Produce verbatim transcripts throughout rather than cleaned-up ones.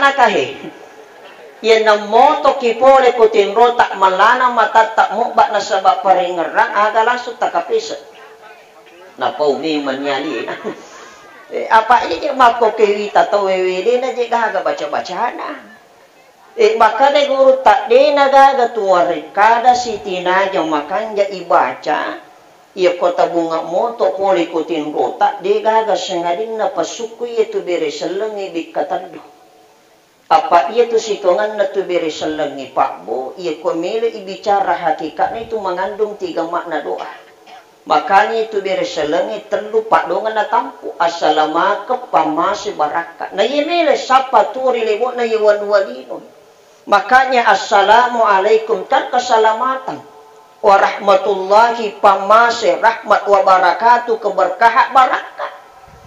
Nakahe, iyanna motoki pole ko tinrota, mallana matatta mobba nasaba parengngerang, aga langsung takapese. Napaumi manniali. Eh, apa iya je makko kewita tau wewelena je gaga baca-bacana. Eh, makkada guru ta dena gaga tu warekkada sitinaja makanja ibaca. Iya ko tabunga moto pole ko tinrota, de gaga sengadinna pasukku iya tu bere sellengngi bikka tellu. Apa iya tu sitongenna tu bere sellengngi pabbo, iya ko melo ibicara hakikatna itu mengandung tiga makna doa. Makanya itu bere sellengngi tellu paddongeng natampu, assalamakeng, pammase, barakka. Na iya melo sappa tuo ri lebo'na iya wanua lino. Makanya assalamualaikum kan keselamatan. Warahmatullahi, pammase, rahmat, wabarakatuh, keberkahan, barakka.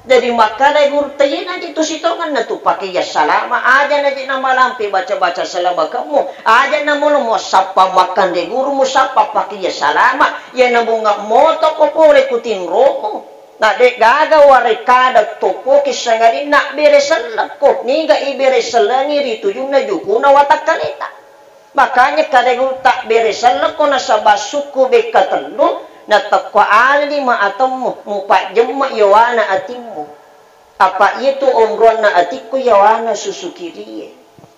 Jadi makkada guru ta, iyenaji tu sitongenna tu pakaiya salama, aja naji namalampe baca-baca salamakemmu, aja namolo muassappa makkande guru musappa pakaiya salama, iya nabunga moto ko pole ku tinromu. Na de gaga warekkada toppoki sangadinna bere sellekko, niga ibere sellengi ri tujunna jukuna watakkaleta. Makanya kada guru tabbere sellekko nasaba sukku bekka tellu, natekko ale lima atemmu, mupajjemma yawana atimmu. Apa iya tu onronna atikku yawana susu kirie.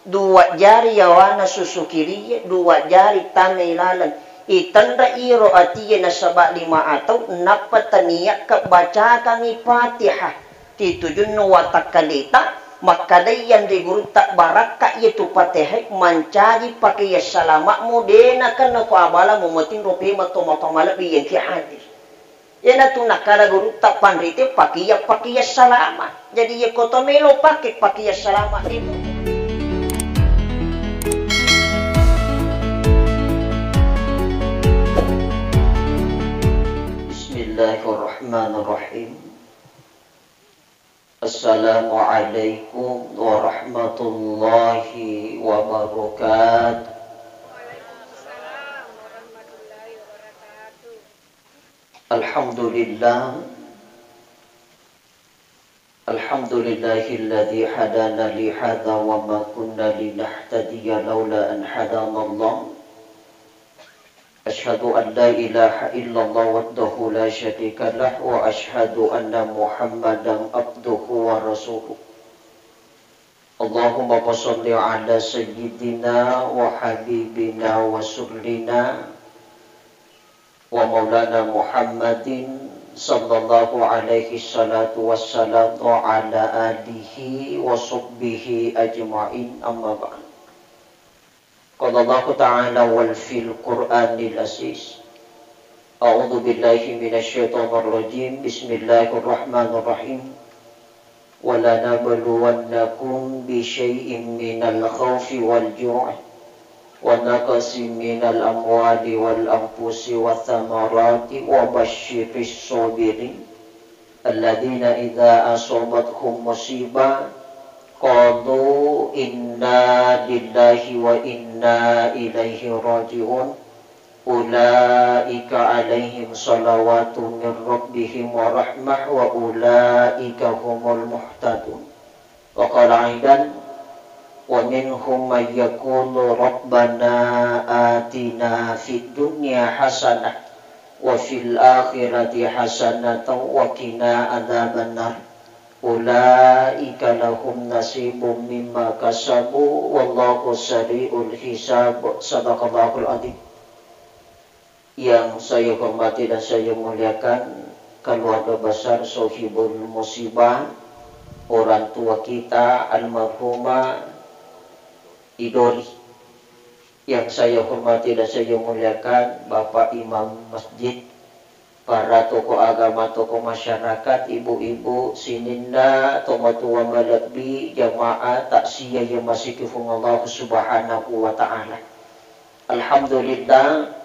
Dua jari yawana susu kirie, dua jari tamai laleng. Itenre iro atie nasaba lima atau, nappa taniakka bacakangi Fatihah. Titujunnu watakkaleta, makkadai yanre gurutta barakka iya tu Fatihai mancaji pakaiya salama'mu, de nakenna ko abala mumatinro pema to mapamalebbi yengki hadir. Iyanatu nakkada gurutta panrite pakaiya, pakaiya salama. Jadi iya ko to melo pake pakaiya salama de. Bismillahirrahmanirrahim. Assalamualaikum warahmatullahi wabarakatuh. Alhamdulillah. Alhamdulillahilladzi hadana lihadza wa ma kunna linahtadiya laula an hadanallah. Asyhadu an la ilaha illallah wahdahu la syarika lah, wa asyhadu anna Muhammadan abduhu wa rasuluh. Allahumma fasalli ala sayyidina wa habibina wa rasulina wa maulana Muhammadin sallallahu alaihi salatu wassalam wa ala alihi wa sahbihi ajma'in, amma ba'd. Qala Allahu ta'ala wal fil Qur'anil aziz. A'udzu billahi minasy syaithanir rajim. Bismillahirrahmanirrahim. Wa lanabluwannakum bi syai'in minal khaufi wal ju'i wa naqsin minal amwali wal anfusi wath thamarati wa basysyiris sabirin. Alladzina idza asabathum musibah qalu inna lillahi wa inna ilaihi raji'un. Ulaika alaihim salawatu min rabbihim wa rahmah wa ulaika humul muhtadun. Wa qala aidan, wa minhum man yaqulu rabbana atina fid dunya hasanah wa fil akhirati hasanatan wa qina adzabannar. Ulaika lahum nasibum mimma kasabu wallahu sari'ul hisab. Sadaqallahul adzim. Yang saya hormati dan saya muliakan keluarga besar Sohibul Musibah, orang tua kita almarhumah Idori. Yang saya hormati dan saya muliakan Bapak Imam Masjid, para tokoh agama, tokoh masyarakat, ibu-ibu, sininna tomatoa malebbi, jamaah takziah yang masih Puang Allah Subhanahu wa Ta'ala. Alhamdulillah,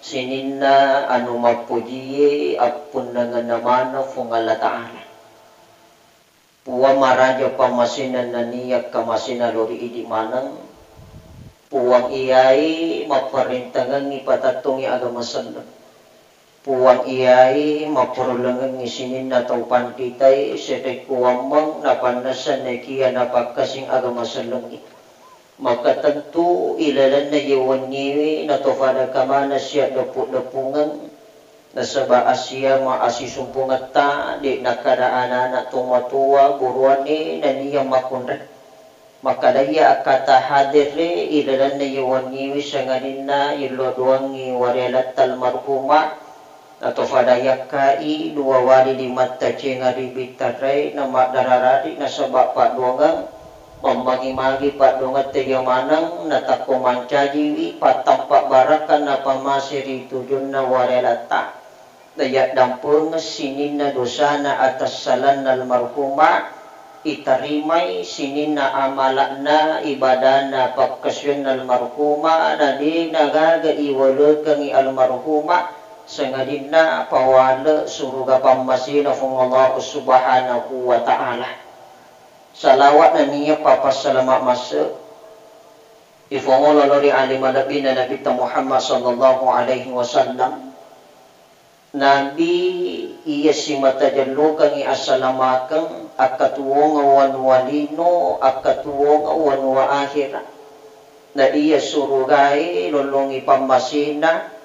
sininna anu mappojie appunnangenna maneng Puang Allah Ta'ala. Puang maraja pammasena nennia kamasena lao ri idi maneng. Puang iyae mapparentangengngi patattongngi agama selleng. Puang iyai mapporellengengngi sininna tau panritae serekkuwammeng napannessa nekia napakkasing agama sellengngi. Maka tentu ilalenna ye wenniwi natofada kamana siaddeppu-deppungeng, nasaba asiama asisumpungetta de nakkada anana tomatoa buruanne nania makkunrai. Makkedaiya akkata hadere ilalenna ye wenniwi sangadinna illo doangngi wareletta almarhumah, natofada yakkai dua wali limatta cenga ri bittarrai na maddararari nasaba paddoangeng, mammagi-magi paddoangetta iya maneng natakko mancajiwi pattampa barakka napamase ri tujunna wareletta. Nayaddampengeng sininna dosana atassalanna almarhumah, itarimai sininna amala'na, ibadana, pakkasuwianna almarhumah, na de nagaga iwalekengngi almarhumah, sangadinna pawale suruga pammasena Fuang Allah Subhanahu wa Ta'ala. Salawat nennia papassalama masse ifongolo lao ri ale malebbina Nabitta Muhammad sallallahu alaihi wasallam. Nabi iya simata jellokengngi assalamakeng, akkatuwongeng wanua lino, akkatuwongeng wanua akhera. Na iya surugae lollongngi pammasena,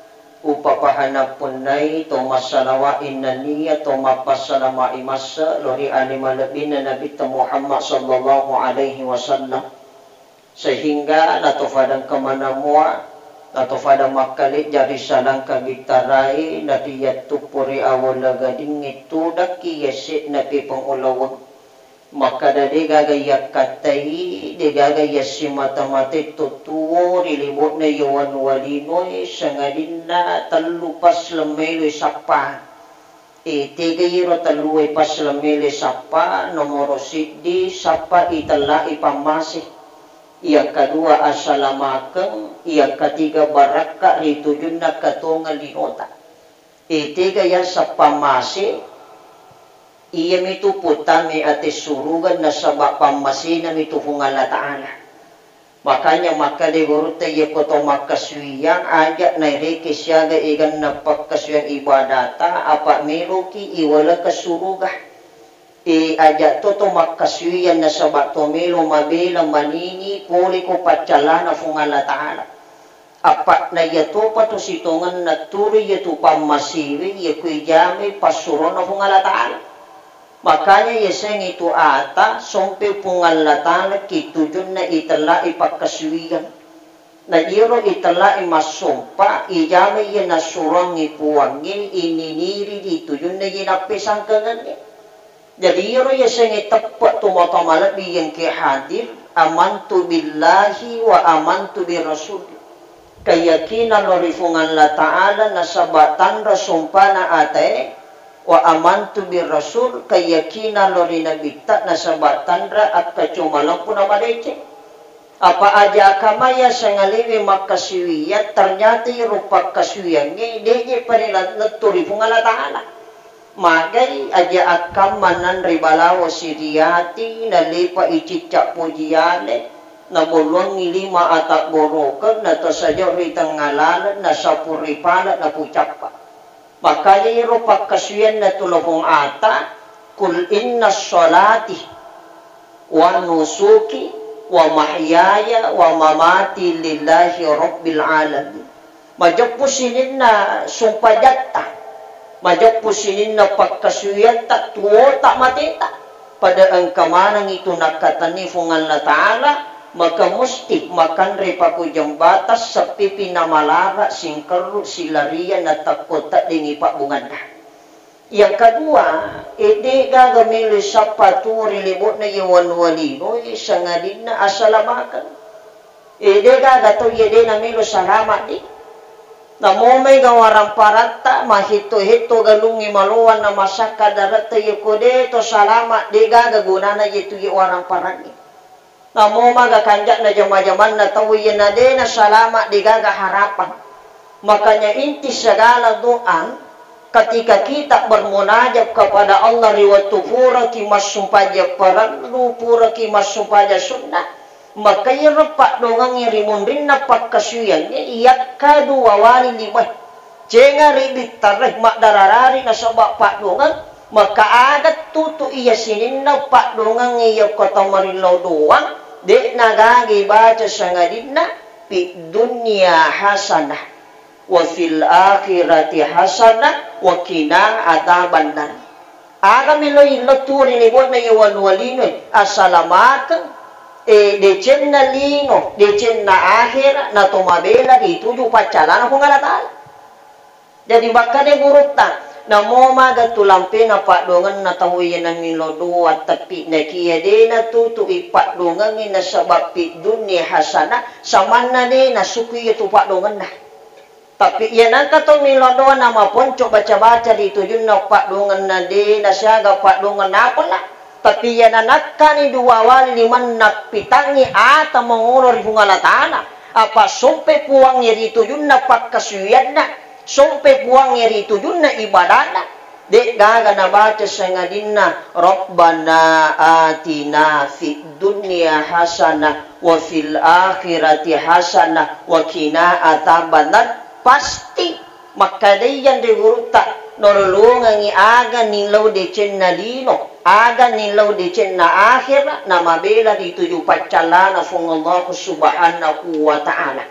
upapahanappennai to massalawa'e nennia to mappassalama'i masse lao ri ale malebbina Nabitta Muhammad sallallahu alaihi wasallam. Sehingga natofadang kemana mua, natofadang makkalejja ri salangka bittarai, nariyattuppo ri awola gadingnge tudakki yase'na pepeng ulaweng. Makkada degaga yakkattai, degaga yassimata-matai to tuo ri lebo'na yawanua linoe, sangadinna tellu passeleng maeloi sappa. E, tega iyaro tellue passeleng mele sappa, nomoro siddi sappa itella'i pammase, yang kedua assalamakeng, yang ketiga barakka ri tujunna katongeng linota. E, tega yang sappa mase, iyamitu puttame ate suruga nasaba pammasena mitu Puang Allah Ta'ala. Makanya makkeda gurutta, iyako to makkasuwiyang aja naerekeng siaga eganna pakkasuwiyang ibadata, apa meloki iwalekeng suruga. E, aja to to makkasuwiyang nasaba to melo mabela manini pole ko paccallana Puang Allah Ta'ala. Apa na iya topa to sitongenna turu iya tu pammasewe, iyako ijamai passurona Puang Allah Ta'ala. Makanya yasengnge tu ata sompe Puang Allah Ta'ala ki tujunna itella'i pakkasuwiyang. Na iyaro itella'i massompa, ijamai iya nassuroangngi Puangnge, ininiri ri tujunna iya nappesangkengengnge. Jadi iyaro yasengnge teppe tu matoa malebbi iyengke hadir, amantu billahi wa amantu bir rasul. Keyakinan lao ri Puang Allah Ta'ala nasaba tanra sompana atae, wa amantu bir rasul, keyakinan lao ri nabitta nasaba tanra akkacomalempu na madeceng. Apa aja akamaya sangalewe makkasuwiyang, ternyata iro pakkasuwiyangnge de'je parilattu ri Puang Allah Ta'ala. Magai aja akkamma nanre balawo siriyati, nalepa icicca pojiale, nabolluangngi lima atabborokeng, natosajo ri tengnga laleng, nasapu ri pale, napucappa. Makanya iro pakkasuwianna tu lopong ata, "Qul inna sholati wa nusuki wa mahyaya wa mamati lillahi rabbil alamin." Majeppu sininna sumpajatta, majeppu sininna pakkasuwiatta, tuwota, mateta. Pada engka maneng itu nakkatenni Puang Allah Ta'ala, maka musti makanre pakujang bata, seppipi namalara, singkerru, silarian, natakko teddingi pabbunganna. Yang kedua, e, de gaga melo sappa tuo ri lebo'na iya wanua lino, e, sangadinna assalamakeng. E, de gaga tau iya de namelo salama di. Namo maega waramparatta, mahetto-hetto galungnge maloang na masakka daratta, iya ko de to salama, de gaga gunana iya tu iya waramparangnge. Namo maga kanja'na jama-jamanna tau iya na de nasalama, de gaga harapang. Makanya inti segala doa, ketika kita bermunajat kepada Allah ri wettu puraki massumpajang parellu, puraki massumpajang sunnah, maka iyaro paddoangengnge ri munrinna pakkasuwiyangnge, yakka dua wali limae. Cengari bittarre, maddararari nasaba paddongeng, maka aga tutu iya sininna paddongeng iya ko tau marillau doang, de nagagi baca sangadinna, "Fid dunya hasanah, wa fil akhirati hasanah, wa qina adzabannar." Aga melo illo tu ri lebo'na iya wanuwa linoe, asalamakeng, e, decenna lino, decenna akhera, nato mabela rituju paccalana Puang Allah Ta'ala. Jadi makkeda gurutta, namo maga tu lampena paddongenna tau iya namilo doa, tapi nakia de natutu i paddongengngi nasaba fid dunya hasanah, samanna de nasukui iya tu paddongenna. Tapi iya nengka to milo doa namaponco baca-baca ri tujunna paddongenna de nasiaga paddongenna apella. Tapi iya nanakkani dua wali limanna pitangngi ata mangolo ri Puang Allah Ta'ala. Apa sompe puangnge ri tujunna pakkasuwianna, sompe puangnge ri tujunna ibadana. De gaga nabaca sangadinna, "Rabbana atina fid dunya hasanah wa fil akhirati hasanah wa qina adzabannar." Pasti makkadai yanre gurutta, nololongengngi aga nillau decenna lino, aga nillau decenna akhera, namabela rituju paccallana Puang Allah Subhanahu wa Ta'ala.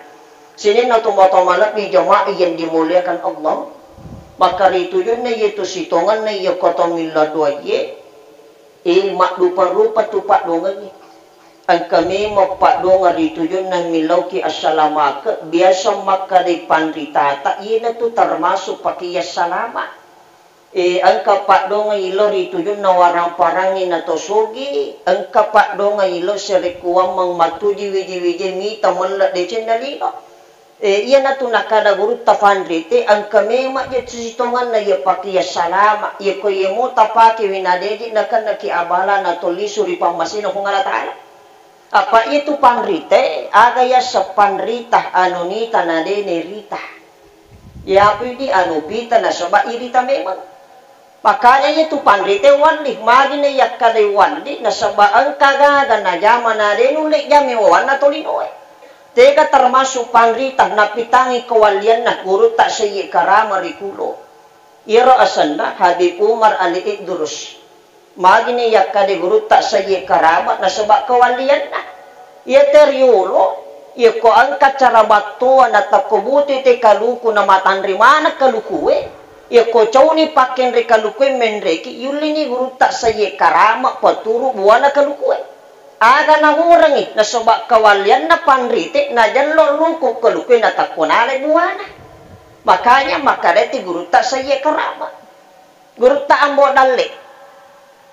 Sininna tomatoa malebbi jamaah yang dimuliakan Allah, maka ritujunna iye tu sitongenna iya ko tau milla doaye, e, maddupa-rupa tu paddongengnge. Engka memang paddongeng ritujunna millauki assalamake, biasa makkadai panritata, iyanatu termasuk pakeya salama. E, engka paddongeng ilo ri tujunna warang-parangngi nato sogi, engka paddongeng ilo serekuwammeng mattuji wije-wije mita melle decenna lino. E, iyanatu nakkada gurutta panrite, engka memang je sitongenna iya pakeya salama, iya ko iya mo tapakewi nadeji nakennaki abala nato lisu ri pammasena Puang Allah Ta'ala. Apa itu panrite, aga yaseng panrita, anu nita nadene rita. Yapi di anu pita nasaba irita memang. Makanya itu panrite walli, magina yakkadai walli, nasaba engka gaga najama nade nulle jami wawanna tolinoe. Tega termasuk panrita napitangi kewallianna gurutta Sayyi Karama ri Kulo. Iyaro asenna Habib Umar Ali Idrus. Magini yakkade gurutta Sayyi Karama nasaba kewallianna. Iya teriolo, iya ko engka cara battoa natakko butui te kaluku namatanri maneng kalukue, iya ko cauni pakkenre kalukue menreki, yullini gurutta Sayyi Karama paturu buana kalukue. Aga naworengngi nasaba kewallianna panrite najello lungku kalukue natakko nalai buana. Makanya makkedati gurutta Sayyi Karama. Gurutta Ambo Dalle,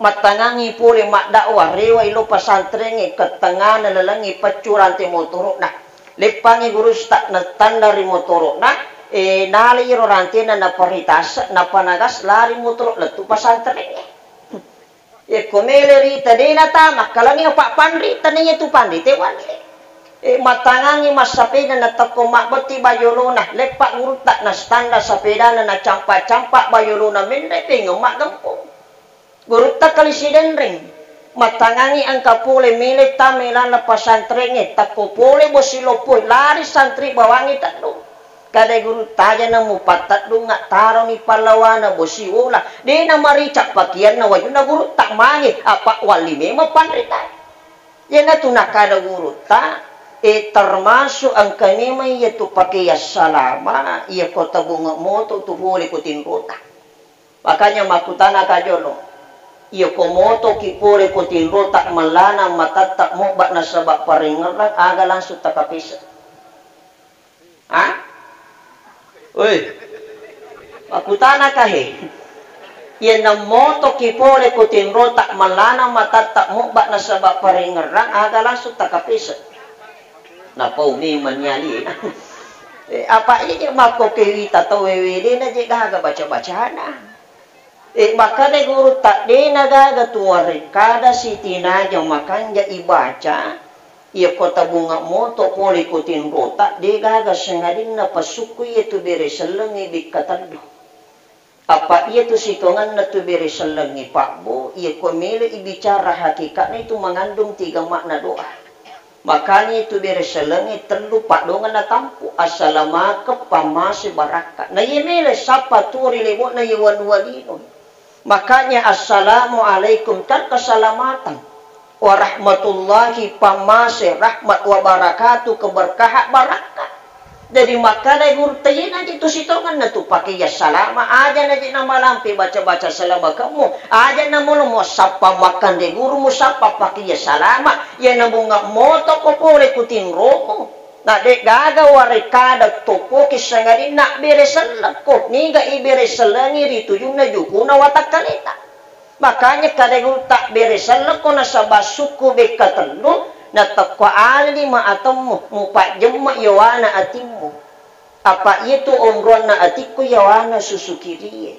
mattangangngi pole maddakwa, rewai lo pesantrengnge, kettengngana lalengngi peccu rante motoro'na. Leppangngi guru sta-, natanda ri motoro'na, e, nalai iro rantena naparitase, napanagas lari motoro lettu pesantrengnge. Yekko mele rita de natama, kalangi apa panrita naiya tu panrite walle. E, mattangangngi massapeda natakko mabbetti bajolona, leppa gurutta nastanda sapedana nacampa-campa bajolona menre pengeng maggempung. Gurutta kali sidenreng, mattangangngi engka pole mele tama ilana pesantrengnge, takko pole bosi loppoe, lari santri bawangngi teddung. Kada gurutta, aja na mupatteddungnga, taroni pallawana bosi wola. De namarica pakianna wajunna gurutta mange, apa walli memang panrita. Iyanatu nakada gurutta, e, termasuk engka memang iya tu pakeya salama, iya ko tabunga moto tu pole ko tinrota. Makanya makkutana kajolo, iya ko motoki pole ko tinrota mellana matatta mobba nasaba parengngerang, aga langsung takapesa. Ha? Oi. Makkutana kahe. Iyanna motoki pole ko tinrota mellana matatta mobba nasaba parengngerang, aga langsung takapesa. Napau memang nyali. Eh, apa ini makko kewita tau wewe dena je gaga baca-bacana. Eh, makkada gurutta, dena gaga tuarekkada sitinaja makanja ibaca, iya ko tabunga moto pole ko tinrota, de gaga sengadinna pasukku iya tu bere sellengngi bikka teddu. Apa iya tu sitonganna tu bere sellengngi pabbo, iya ko melo ibicara hakikatna itu mengandung tiga makna doa. Makanya itu bere sellengnge tellu paddongeng natampu, assalamakeng, pammase, barakka. Na iye mele sappa tuo ri lebo'na iye wanua lino. Makanya assalamualaikum kan keselamatan. Warahmatullahi, pammase, rahmat, wabarakatuh, keberkahan, barakka. Jadi makkada guru tayena itu sitongenna tu pakai ya salama, aja naji namalampe baca-baca salamakemmu, aja namolo mo sappa makkande guru mu sappa pakai ya salama, ya nabunga moto ko pole kutinromu. Na de gaga warekada topoki sangadinna bere sellekko, niga ibere sellengi ri tujunna jukuna watakkaleta. Makanya kada guru tabbere sellekko nasaba sukku bekka tellu, natekko ali lima atemmu, mupajjemma yawana atimmu. Apa iyatu onronna atikku yawana susu kirie.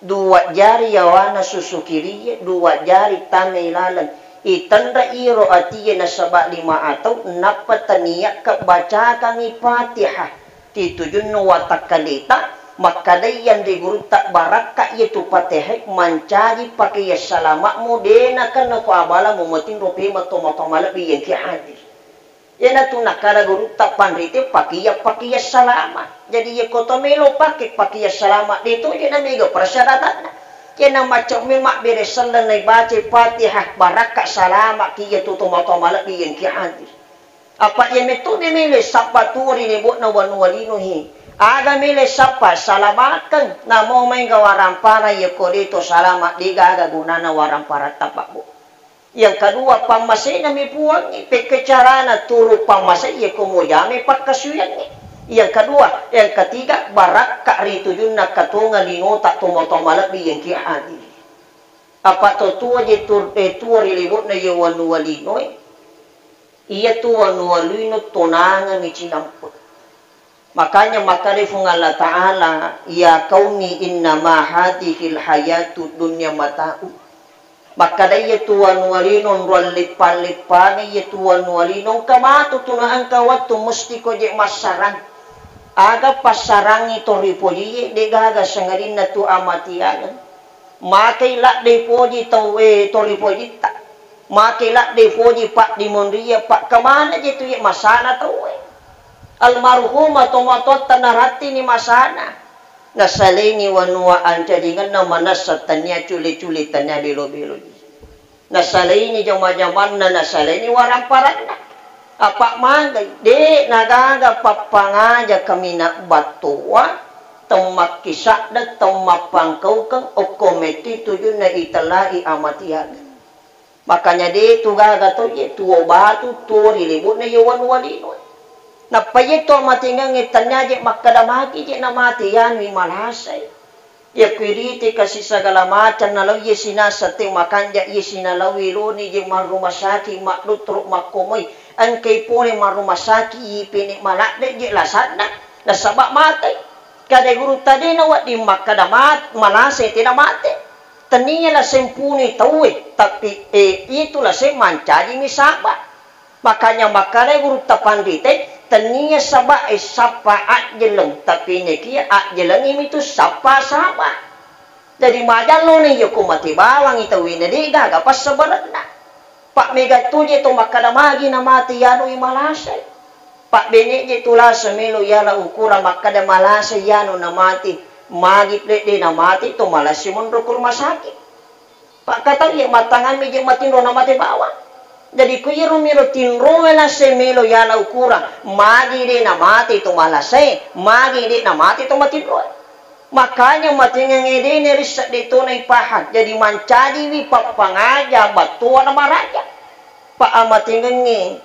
Dua jari yawana susu kirie, dua jari tamai laleng. Itenre iro atie nasaba lima atau, nappa taniakka bacakangi Fatihah. Titujunna watakkaleta, makkadai yanre gurutta barakka iyatu Fatihah mancaji pakeya salama'mu, de nakenna ko abala mumatinro pema tomatoa malebbi yengki hadir. Iyanatu nakkada gurutta panrite pakeya, pakeya salama. Jadi iyako to melo pake pakeya salama, de toje na mega persyaratanna. Kena macam memang bere selleng na ibacai Fatihah, barakka salama ki iyatu tomatoa malebbi yengki hadir. Apa iya metto de mele sappa tuo ri lebo'na wanua lino he. Aga mele sappa, salamakeng, namo maega waramparang iyako de to salama, de gaga gunana waramparang tapabbo. Yang kedua, pammasena mi puangnge, pekko carana turu pammasei iyako mojame pakkasuyangnge. Yang kedua, yang ketiga, barakka ri tujunna katonga linota tomatoa malebbi yengki hadir. Apa to tuo je tur-, eh, tuo ri lebo'na ye wanua linoe. Iyatu wanua lino tonangami cinampe. Makanya makkeda Puang Allah Ta'ala, "Ya qaumi innama hadhihil hayatud dunya mata'u." Makkeda iyatu wanua lino onrong leppa-leppana, iyatu wanua lino engka matu tuna engka wettu mesti ko je massarang. Aga passarangi to ripojie, de gaga sangadinna tu amatiangeng. Makei ladde poji tau, eh, to ripojitta. Makei ladde poji paddimonria, pakkamana je tu ye masana tauwe. Almarhumah tomatoatta narattini masana. Nasalaini wanua ancajingenna manessa tania cule-cule tania belo-belo ji. Nasalaini jama-jamanna, nasalaini waramparanna. Apa magai, de nagaga pappangaja kaminang battoa, temmakkisadda, temmappangkaukeng, okko metti tujunna itelai amatiageng. Makanya de tu gaga to je tuo batu, tuo ri lebo'na ye wanua lino. Nappa ye to amatengengnge tania je makkeda magi je namate yanui malasai. Yakko irite kasi sagala macam nalao iye sinasa tau makanja iye sinalaowi loni je marruma saki, maddottoro makkomoi, engkai pole marruma saki ipene maladde je lasanna nasaba mate. Kada gurutta de nawedding makkeda mat-, malase tena mate. Tenia laseng punui tauwe, tapi, eh, itu laseng mancajimi saba. Makanya makkedai gurutta panrite, tenia saba'e sappa ajjeleng, tapi nekia ajjelengi mitu sappa saba. Jadi majalloni yako mate bawangi tauwe na de gaga passabarenna. Pak mega tuje to makkeda magi na mate yanui malasai. Pak bene je tu lasa melo yala ukurang makkeda malasai yanu na mate, magi pledde na mate to malasi monro ku rumah sakit. Pakkatauye mattangammi je matinro namate bawang. Jadi ku iyaro miro tinroe lase melo yala ukurang, magi de namate to malasae, magi de namate to matinroe. Makanya matengengnge de nerissa de to naipahang. Jadi mancajiwi pappangaja battoa na maraja. Pa amatengengnge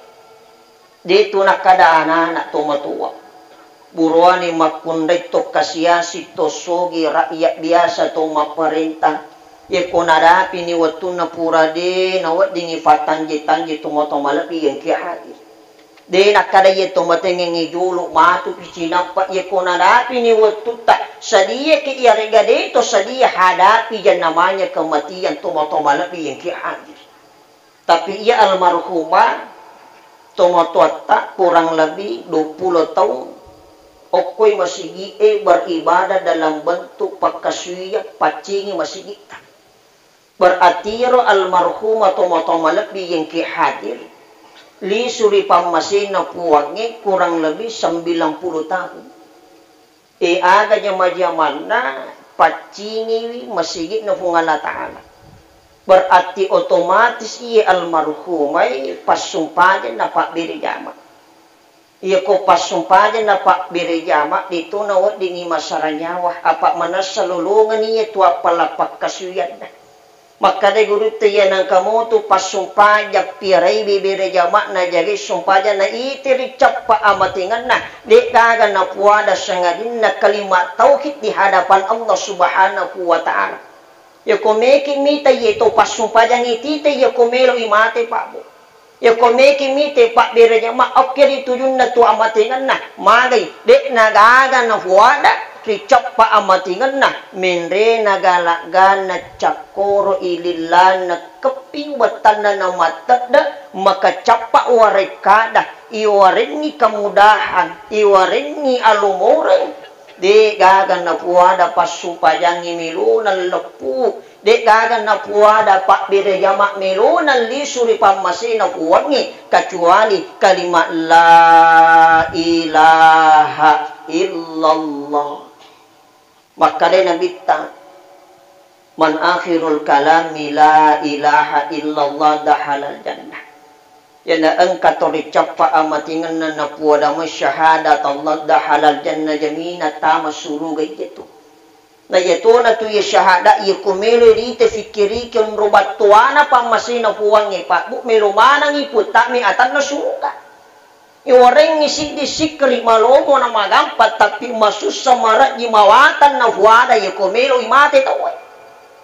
De tu nakkeda ana-ana tomatoa, buroani makkunrai to kasiasi, to sogi, rakyat biasa, to mapparenta. Yekko nadapini wettunna pura de naweddingi fattanje-tanje tomatoa malebbi engki hadir. De nakkeda iye tomatengengngi jolo matu picinappa, yekko nadapini wettutta sadiaki iyarega de to sadia hadapi janna manya kematian tomatoa malebbi engki hadir. Tapi iya almarhumah tomatoatta kurang lebih duappulo taung okkoi masigi'e beribadah dalam bentuk pakkasuwiyang paccingi masigi'ta. Berarti iyaro almarhumah tomatoa malebbi engki hadir, Lisu ri pammasena Puangnge kurang lebih sembilan puluh tahun. E, aga jama-jamanna paccingiwi masigi'na Puang Allah Ta'ala. Berarti otomatis iye almarhumai passumpajang napabbere jama. Iyako passumpajang napabbere jama, de'to naweddingngi massara nyawa, apa manessa lolongeng iye tu appala pakkasuwianna. Makkeda gurutta, iya nengka motu passumpajang piarai bebere jama'na, jagai sumpajang na ite ri cappa amatengenna, de'gaga napuada sangadinna kalimat tauhid di hadapan Allah Subhanahu wa Ta'ala. Yako meki mita iye to passumpajang itite, yako melo imate, Pak, Bu. Yako meki mite pabbere jama, okke ri tujunna tu amatengenna, magai, de'na gaga nafuada ri cappa amatengenna, menrena galak-galak cakkoro ilillanna keppi wettanna namattedde, maka cappa warekkada, iwarengngi kemudahan, iwarengngi alomoreng, de'gaga nafuada passumpajangngi melona leppu. De'gaga napuada pabbere jama melona lisu ri pammasena Puangnge, kecuali kalimat la ilaha illallah. Makkeda Nabitta, "Man akhirul kalami la ilaha illallah dakhalal jannah." Iyana engka to ri cappa amatengenna napuada mai syahadat Allah dakhalal jannah, jaminan tama suruga iyatu. Na iyatona tu iya syahada, iya ko melo rite fikkiriki onro battoana pammasena Puangnge, Pak, Bu, melo manengngi puttami atanna suruga. Iwarengngi siddi sikkiri malomo na magampang, tapi masussa marejji mawatang nafuada iya ko melo imate tauwe.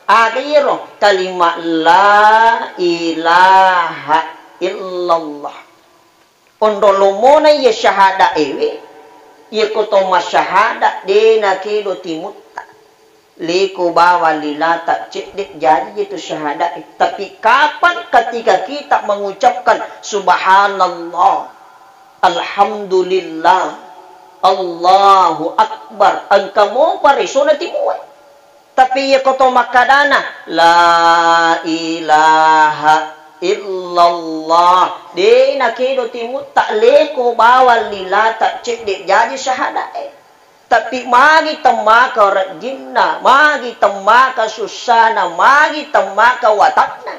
Aga iyaro? Kalimat la ilaha illallah. Onro lomona iya syahada ewe, iya ko to masyahada de nakedo timutta. Leko bawang lilata cedde jadi itu syahada e. Tapi kapan ketika kita mengucapkan subhanallah, alhamdulillah, Allahu Akbar, engka mopa resona timue. Tapi iya ko to makkadana, la ilaha illallah, de nakedo timutta, leko bawang lilata cedde jaji syahada e. Tapi magi temmaka rejjinna, magi temmaka sussana, magi temmaka watakna.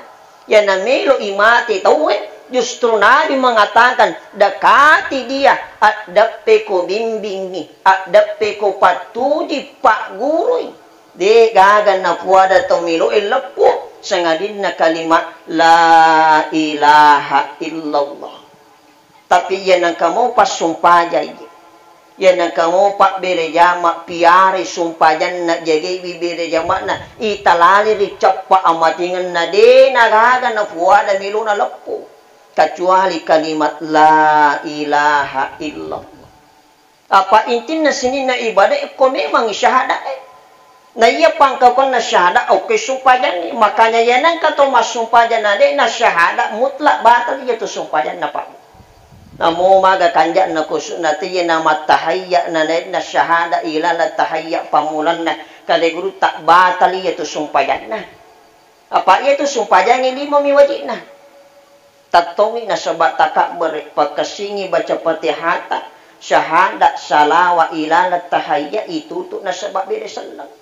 Iyana melo imate tauwe, justru Nabi mengatakan, dekati dia, addeppe ko bimbingi, addeppe ko pattuji, paggurui. De gaga napuada tau melo e leppu, sangadinna kalimat la ilaha illallah. Tapi iya nengka mo passumpajai, iya nengka mo pabbere jama, piarai sumpajanna, jagaiwi bere jama'na, italali ri cappa amatingenna, de nagaga napuada melona leppu, kecuali kalimat la ilaha illallah. Apa intinna sininna ibadah ko memang syahada e. Na iya pangkaukonna syahada, oke sumpajangngi. Makanya iya nengka to massumpajang na de na syahada mutlak batal iya tu sumpajanna, Pak. Namo maga kanja'na kusuk na tiye na mattahayya na nainna syahada ilana tahayya pamulanna kade guru tak batal iya tu sumpajanna. Apa iya tu sumpajangngi lima mi wajibna. Tattongi nasaba takabbere, pakessingi baca Fatihata, syahada, salawa, ilana tahayya, itutu nasaba bere selleng.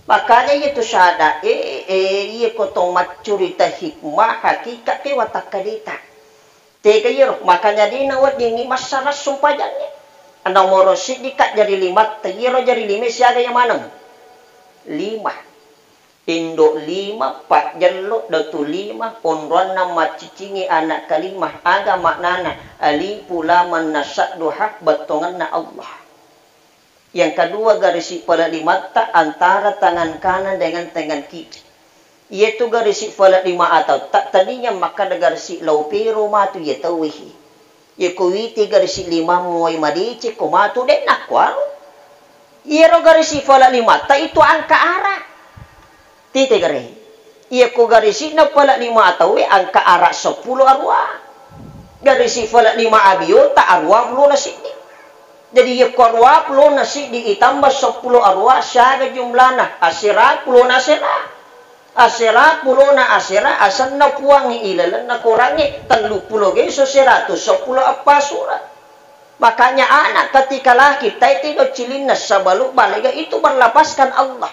Makanya iya tu syahada e, e, iya ko to maccurita hikmah, hakikat ke watakkalita. Tega iyaro, makanya dina weddingi massara sumpajangnge. Nomoro siddi ka jari limatta, iyaro jari lima siaga iya maneng? Lima. Indo lima, pajjello, datu lima, onroanna maccicingi anak kalima. Aga maknana? Alifu lam nas sadduha, bettongenna Allah. Yang kedua, garisi pala limatta antara tangan kanan dengan tangan kiri. Iyatu garisi pala lima atau tak tadinya makkada garisi lau pero matu iya tauwehi. Iyako witi garisi limammu wai madeceng ko matu, de nakkuaro. Iyaro garisi pala limatta itu angka ara. Tite gare. Iyako garisi'na pala lima tauwe angka ara seppulo arua. Garisi pala lima abiota arua pulona siddi. Jadi iyako arua pulona siddi itambah seppulo arua, siaga jumlana? Asera pulona asera. Asera pulona asera asenna Puangnge ilalenna Korangnge, telluppulo geso seratu seppulo eppa sura. Makanya anak ketika lahir, taiti do cilinna sebelum balega itu berlepaskan Allah.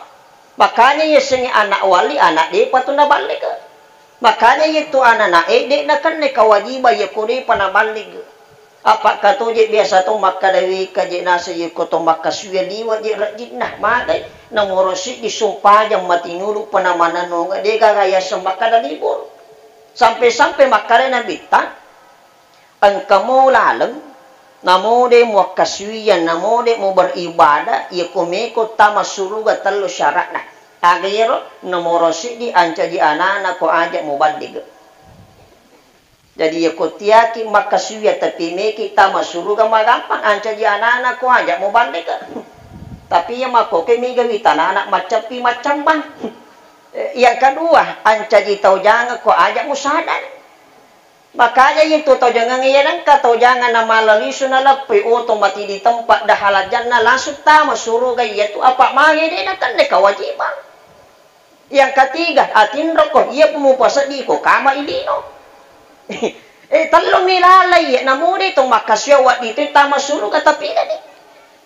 Makanya yasengnge anak wali, anak depa tu naballega. Makanya yetu ananae de nakenna kewajiban yako depa naballega. Apa katoje biasa to makkada wika je naseng yako to makkasuya liwa je rejinna magai. Nomoro siddi sumpajang matinulu penamananonga, degaga yaseng makkada libur. Sampai-sampai makkada Nabitta, engkamo laleng, namo de muakkasuwiang, namo de muberibadah, yako meko tama suruga tellu syaratna. Aga yero? Nomoro siddi ancaji anana ko aja muballigga. Jadi yako tiaki makkasuwiang tapi meki tama suruga magampang ancaji anana ko aja muballigga. Tapi iya makkoke mega witanana macceppi maccambang. Eh, yang kedua, ancaji tau jangeng ko aja musadar. Makanya itu tau jangang iya nengka tau jangang na mala lisu na leppoi oto mati di tempat dah halajanna langsung tama suruga iya tu apa mage de nakenna kewajiban. Yang ketiga, atinroko iya pun mupaseddi ko kama ilino. Eh, tellu mi lalai iya namode to makkasuya waddi tu tama suruga tapi dadi.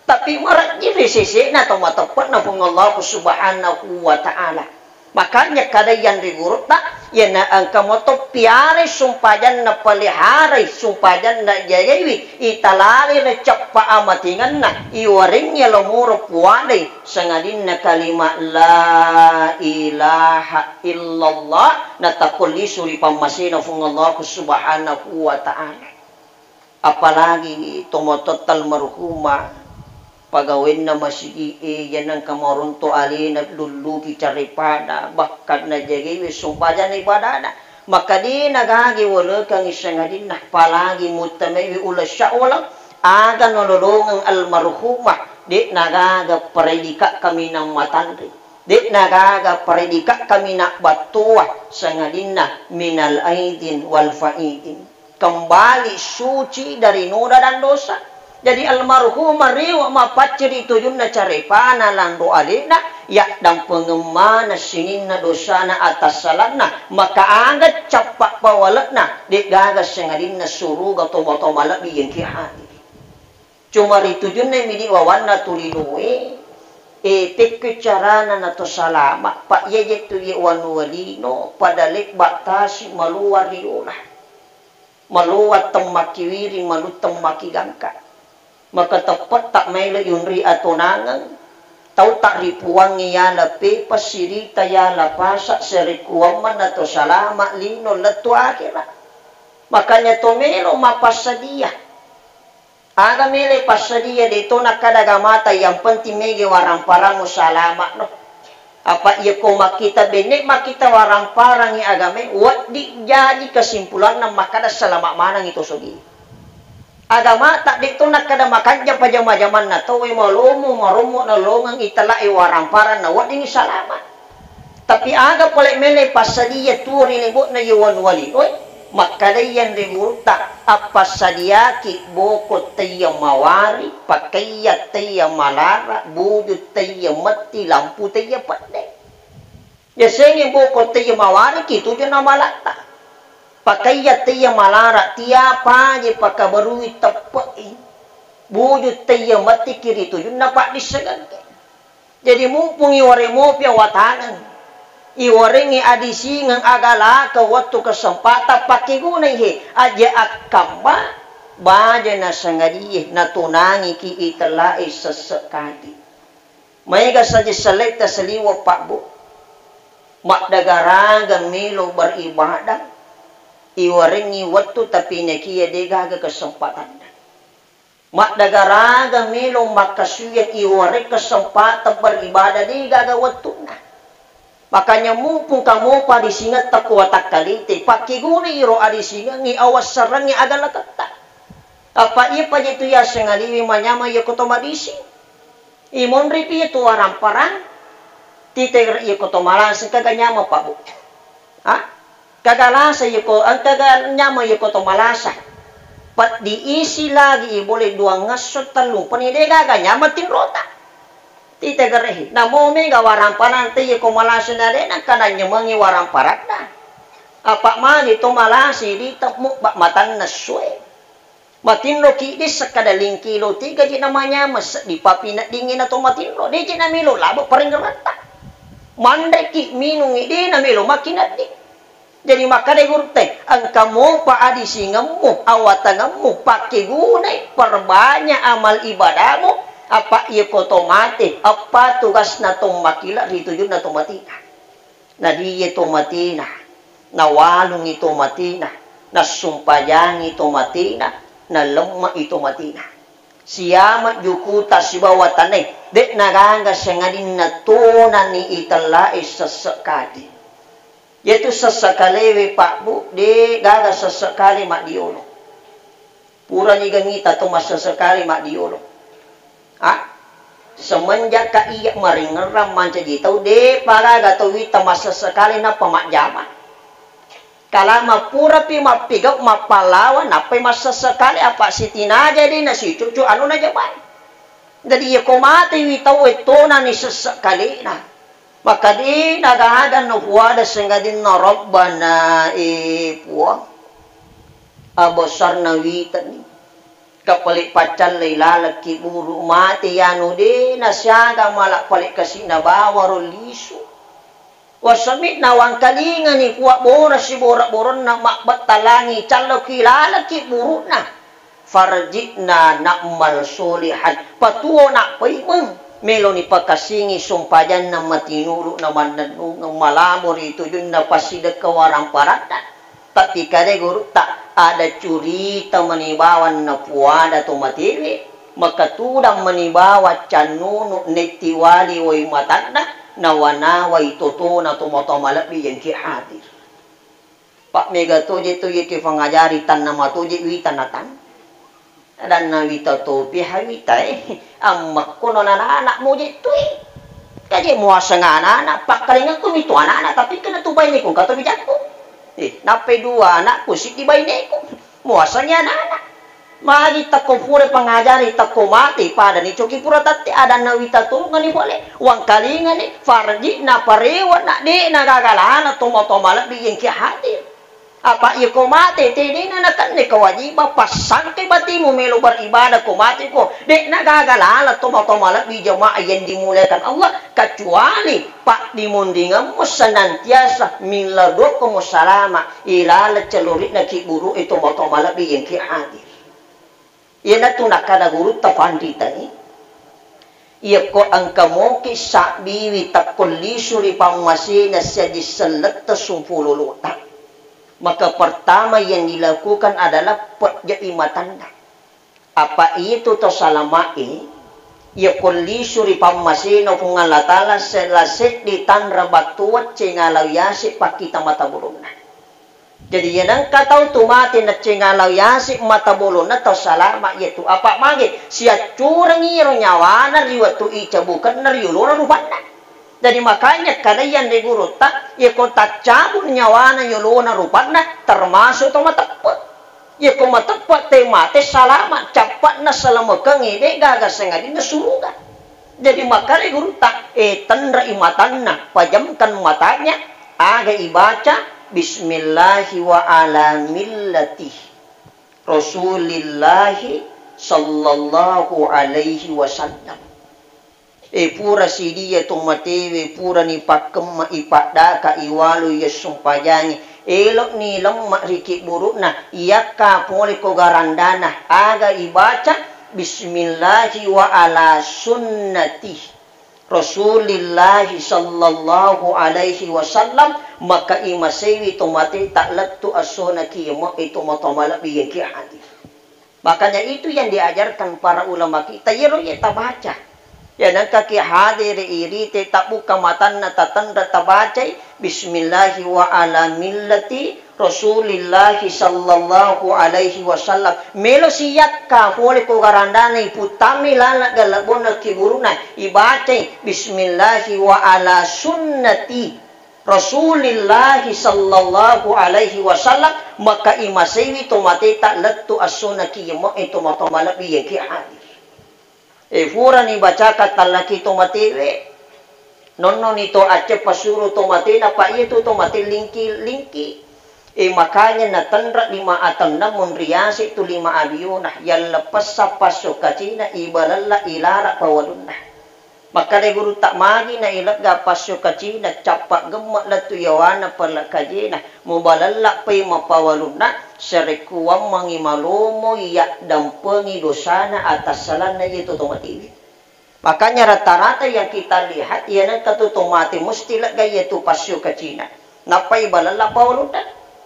Tapi marejji ri sesena to mateppe'na Puang Allah Subhanahu wa Ta'ala. Makanya kada yang ri gurutta, iyana engka moto piarai sumpajanna, peliharai sumpajanna, jagaiwi, italale na cappa amatinganna, iwarengngi lomoro puadai, sangadinna kalimat la ilaha illallah, natakko lisu ri pammasena Puang Allah Subhanahu wa Ta'ala. Apalagi tomatoatta almarhumah, pagawenna masigi'e, iya nengka maronto alena lulluki carepada, bahkan najagaiwi sumpajanna ibadana. Maka de nagage walekangi sangadinna, apalagi muttamaiwi uleng syawal, aga nololongeng almarhumah, de nagaga paredika kaminang matanre, de nagaga paredika kaminang battoa, sangadinna minal aidin wal faidin. Kembali suci dari noda dan dosa. Jadi almarhumah riwa mapacceri tujunna carepana lanro alena, yaddampengeng maneng sininna dosana atassalanna, maka aga cappa pawale'na, de'gaga sengadinna suruga tomo-tomo malebbi yengki hadiri. Cuma ritujunna midi wawanna tulinoe, e, pekko carana nato salama, pa iyaje tu ye wanuwa lino, pada lebba tasi maluwa riola. Maluwa temmakki wiring, malu temmakki gangka. Maka teppetta maelo yunri atonangeng, tauta ripuwangnge yala pepa, sirita yala pasa, serekuwamma nato salama lino lettu akera. Makanya to melo mapassadia. Aga mele passadia, de to nakkada agamata, yang penting mege waramparang musalama no. Apa iya ko makkita benne, makkita waramparangi agame, wedding jaji kesimpulanna makkada salama manengi to sogi. Agamata de to nakkada makanja pajama-jamanna tauwe malomo, marommo nalongeng italae waramparanna wedding salama. Tapi aga pole mele passadia tuo ri lebo'na ye wanuwa linoe, makkedai yanre gurutta, appassadiaki boko taiya mawari, pakaiya taiya malara, buju taiya metti, lampu taiya pedde. Yasengnge boko taiya mawari ki tujunna malatta. Pakaiya taiya malara, tiapa je pakabarui teppe'i. Buju taiya metti ki ri tujunna paddissengengke. Jadi, mumpung iware mopi awatangeng, iwarengngi adisingeng agalaka wettu kesempatan pakkegunai he, aja akkamba, baja nasangadie, natunangiki itella'e sesse kati. Maega saja seletta saliweng pabbu, maddagaraga melo beribadah, iwarengngi wettu tapi nakia degaga kesempatanna. Maddagaraga melo makkasuwiang iwareng kesempatan beribadah, degaga wettunna. Makanya mumpung kamopa adisingetta ko watakkalite, pakkeguna iro adisingengngi awassarengngi agalaketta. Apa iya paja tu yaseng aliwi manyameng yako to madising. Imonripi iya tu waramparang, tite iyako to malasa engkaga nyameng pabbu. Ha? Kaga lasa iyako, engkaga nyameng iyako to malasa. Peddi isi lagi ibole duangngesso tellung peni degaga nyameng tinrota. Titegerehi, namo mega waramparan te, iya ko malasi na de nengka nanyemengi waramparanna. Apa magi to malasi di temmu ba matanna sue. Matinroki de sekkada lingkilo tiga ji namanyameng seddi papineddingi na to matinro, de ji namelo labo parengeretta. Manreki minungi de namelo makinedding. Jadi makkeda gurutta, engka mopa adisingemmu, awatangemmu, pakkegunai, perbanyak amal ibadahmu, apa iya ko to mate, eppa tugasna to makila ri tujunna to matena. Nadiye to matena, nawalungi to matena, nassumpajangi to matena, nalemme'i to matena. Siama jukuta sibawa tanae, de nagaga sengadinna tonani itellae sessekali. Iyatu sessekalewe, Pak, Bu, de gaga sessekale maddiolo. Purani gangita to massessekale maddiolo. Ah, semenjak ka iya maringerrang mancaji tau, de pa gaga to wita massessekale nappa majjama. Kalama purapi mappigau mappallawa nappai massessekale, apa sitinaja de nasicucu anu najamai. Jadi iya ko matewi tau e tonani sessekkalena. Maka de nagaga napuada sengadinna Rabbana, e Puang, abesarna witani. Kapale paccallai lalekki buru mate yanu de nasiaga mala pale kasi'na bawaro lisu. Wasami'na wangkalingani Puang bora sibora-boronna mabbetta langi calloki lalekki burukna. Farji'na na'mal solihan. Patuo nappaimeng. Meloni pakassingi sumpajanna matinulu na mannennungeng malamo ri tujunna passidekka waramparanna. Tapi kade gurutta, ada curita mani bawang napuada to matewe, makatudang mani bawang cannunu netti wali wai matanna, nawa-nawai totona to matoa malebbi yengki hadir. Pak mega toje to yeke fangajari tanna matoje wita natang. Adanna wita topi hawita e, ammekko no nana-, anak moje tui. Kaje muaseng anak-anak, pakkalingekku mitu anak-anak, tapi kena tu baine kong kato bijakku. Eh, nappai dua anakku, siddi baineku. Muasengi anak-anak. Magi takko pura pangajari takko mate, pada ni coki pura tatte, adanna wita turungani pole. Wangkalingani, farji na parewa na de na gagalana tomo-tomo lebbi yengki hadir. Apa iya ko mate, tedena nakenna kewajiban passangke batimu melo beribadah ko mate ko. De'na gaga laleng tomatoa malebbi jamaah yang dimuliakan Allah, kecuali paddimundingemmu senantiasa millau doa ko musalama ilaleng celori'na kiburu e tomatoa malebbi yang ki hadir. Iyanatu nakkada gurutta panritae, iyakko engka moki sabbiwi takko lisu ri pammasena siaji selletta sumpulolota, maka pertama yang dilakukan adalah pejja'i matanna. Apa itu to salama'e, iyakko lisu ri pammasena Puang Allah Ta'ala sella seddi tanra battuang cengalau yase pakkita mata bolonna. Jadi, iya nengka tau tu mate naccengalau yase mata bolonna tau salama iyatu. Apa mage siaccurengi ro nyawana ri wettu icabukenna ri yolona rupanna. Jadi, makanya kada yanre gurutta, iya ko taccabu nyawana yolona rupanna, termasuk to mateppe. Iya ko mateppe te mate salama, cappa'na salamekengnge de gaga sengadinna suruga. Jadi makkeda gurutta, eh, tenre'i matanna, pejamkan matanya, aga ibaca, "Bismillahi wa ala millati Rasulillahi sallallahu alaihi wasallam." Eh, pura sidia to matewe, purani pakkemma, ipaddaka, iwalu, iya sumpajangi. Elo'ni lemma ri kibburu'na, iyakka pole ko garandana, aga ibaca, "Bismillahi wa ala sunnati Rasulillahi sallallahu alaihi wasallam," maka imaseiwi to mate ta lettu assona ki mo e to matoa malebbi yang ki hadir. Makanya itu yang diajarkan para ulama kita, yero ye tabaca. Ya nengka ki hadir irite tabbuka matanna tatenre tabacai, "Bismillahi wa ala millati Rasulillahi sallallahu alaihi wasallam." Melo siyakka pole ko garandana iputtami laleng galebbonna kiburuna ibacai, "Bismillahi wa ala sunnati Rasulillahi sallallahu alaihi wasallam," maka imaseiwi to mateta lettu assona ki yemo e to matoa malebbi yang ki hadir. E, furani bacaka tallaki to matewe. Nonnoni to acce pasuru to mate, napa iya tu to mate lingki-lingki. E, makanya natenra lima atenna munriase tu lima abiona, yallepessa passokacina, ibalella ilara pawalunna. Makkada gurutta, magi na ilegga passokacina, cappa gemme lettu yawana pellekajena, mubalella pai mapawalunna, sarekkuammengi malomo yaddampengi dosana atassalanna iya tu to matewe. Makanya rata-rata yang kita lihat, iya nengka tu to mate musti lega iya tu passio kacina. Nappai balella pawalunna.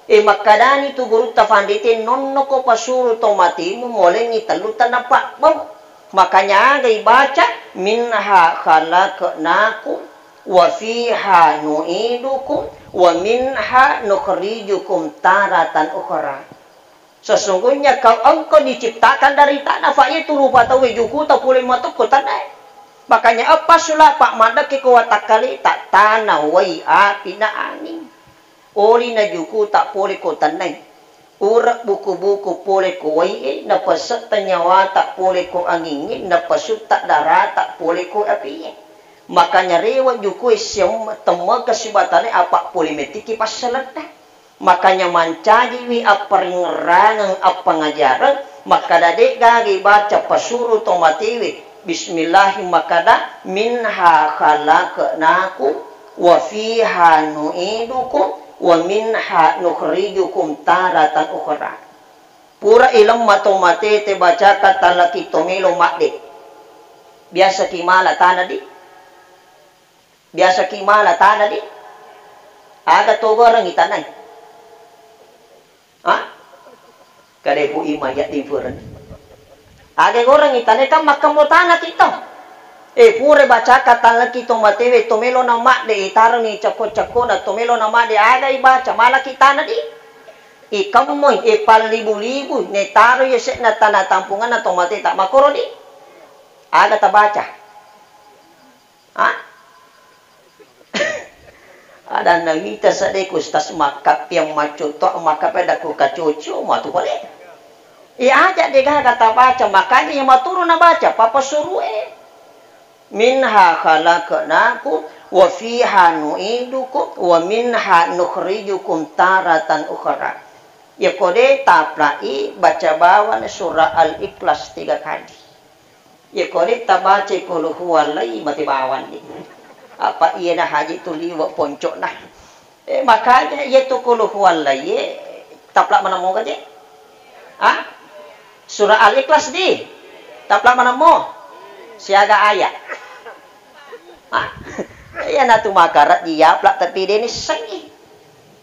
E, makkadani tu gurutta, fandite, nonnoko pasuru to matemu molengi tellu tenna pabbau. Makanya aga ibaca, "Minha khalaqnakum wa fiha nu'idukum wa minha nukhrijukum taratan ukhra." Sesungguhnya kau engkau diciptakan dari tanah, fa iya tu rupa tauwe jukuta pole matekko tannae. Makanya eppa sulapa maddekke ko watakkaleta, tanah, wai, api, na anging. Oli na jukuta pole ko tannae. Ure buku-buku pole ko waie, napasetta nyawata pole ko angingnge, napasutta darata pole ko apie. Makanya rewe jukue siam-, temmeke sibatane apa pole mettiki passalenna. Makanya mancajiwi apparingngerangeng appangajareng, makkada de'gaga ibaca pasuru to matewe, bismillahi makkada, "Minha khalaqnakum wa fiha nu'idukum wa minha nukhrijukum taratan ukhra." Pura ilemma to matete bacaka tallaki to melo madde. Biasaki mala tana di? Biasaki mala tana di? Aga to gorengi tanai? Ha? Kade pu ima ya di fureng. Aga gorengi tanai, kan makkemmo tana ki to. E, pura bacaka tallaki to matewe, to melo na madde, itaroni cakko-cakkona, to melo na madde, aga ibaca, malaki tana di? Ikammoi, ipallibu-libu, netaro yase'na tana tampunganna to mateta, makkoro di? Aga tabaca? Ha? Adanna wita sedde ku stas makkappiang macco to, makkape dakku kacoco matu pale. Iya aja degaga tabaca, makanya iya maturu nabaca, papa surue. "Minha khalaqnakum wa fiha nu'idukum wa minha nukhrijukum taratan ukhra." Ya kode taplai baca bawang surah Al-Ikhlas tiga kali. Iya kode tabacai qul huwallai mate bawang ni. Apa iya na haji tu liwe poncokna. Eh, makanya iya tu qul huwallai, eh, tapla manammo gaje? Ha? Surah Al-Ikhlas di. Tapla manammo. Siaga ayat. Ha? Iya na tu makara dia pla tapi deni sengi.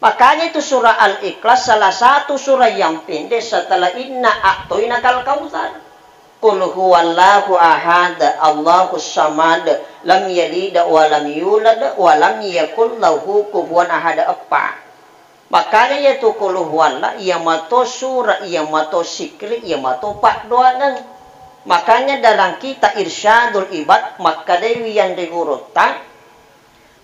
Makanya itu surah Al-Ikhlas salah satu surah yang pendek setelah inna a'toina kal kautsar. Qul huwallahu ahad, Allahus samad, lam yalid wa lam yulad wa lam yakul lahu kufuwan ahad, eppa. Makanya iya tu qul huwallah, iya mato sura, iya mato sikri, iya mato paddoangeng. Makanya dalam kita Irsyadul Ibad, makkadai wiyan ri gurutta,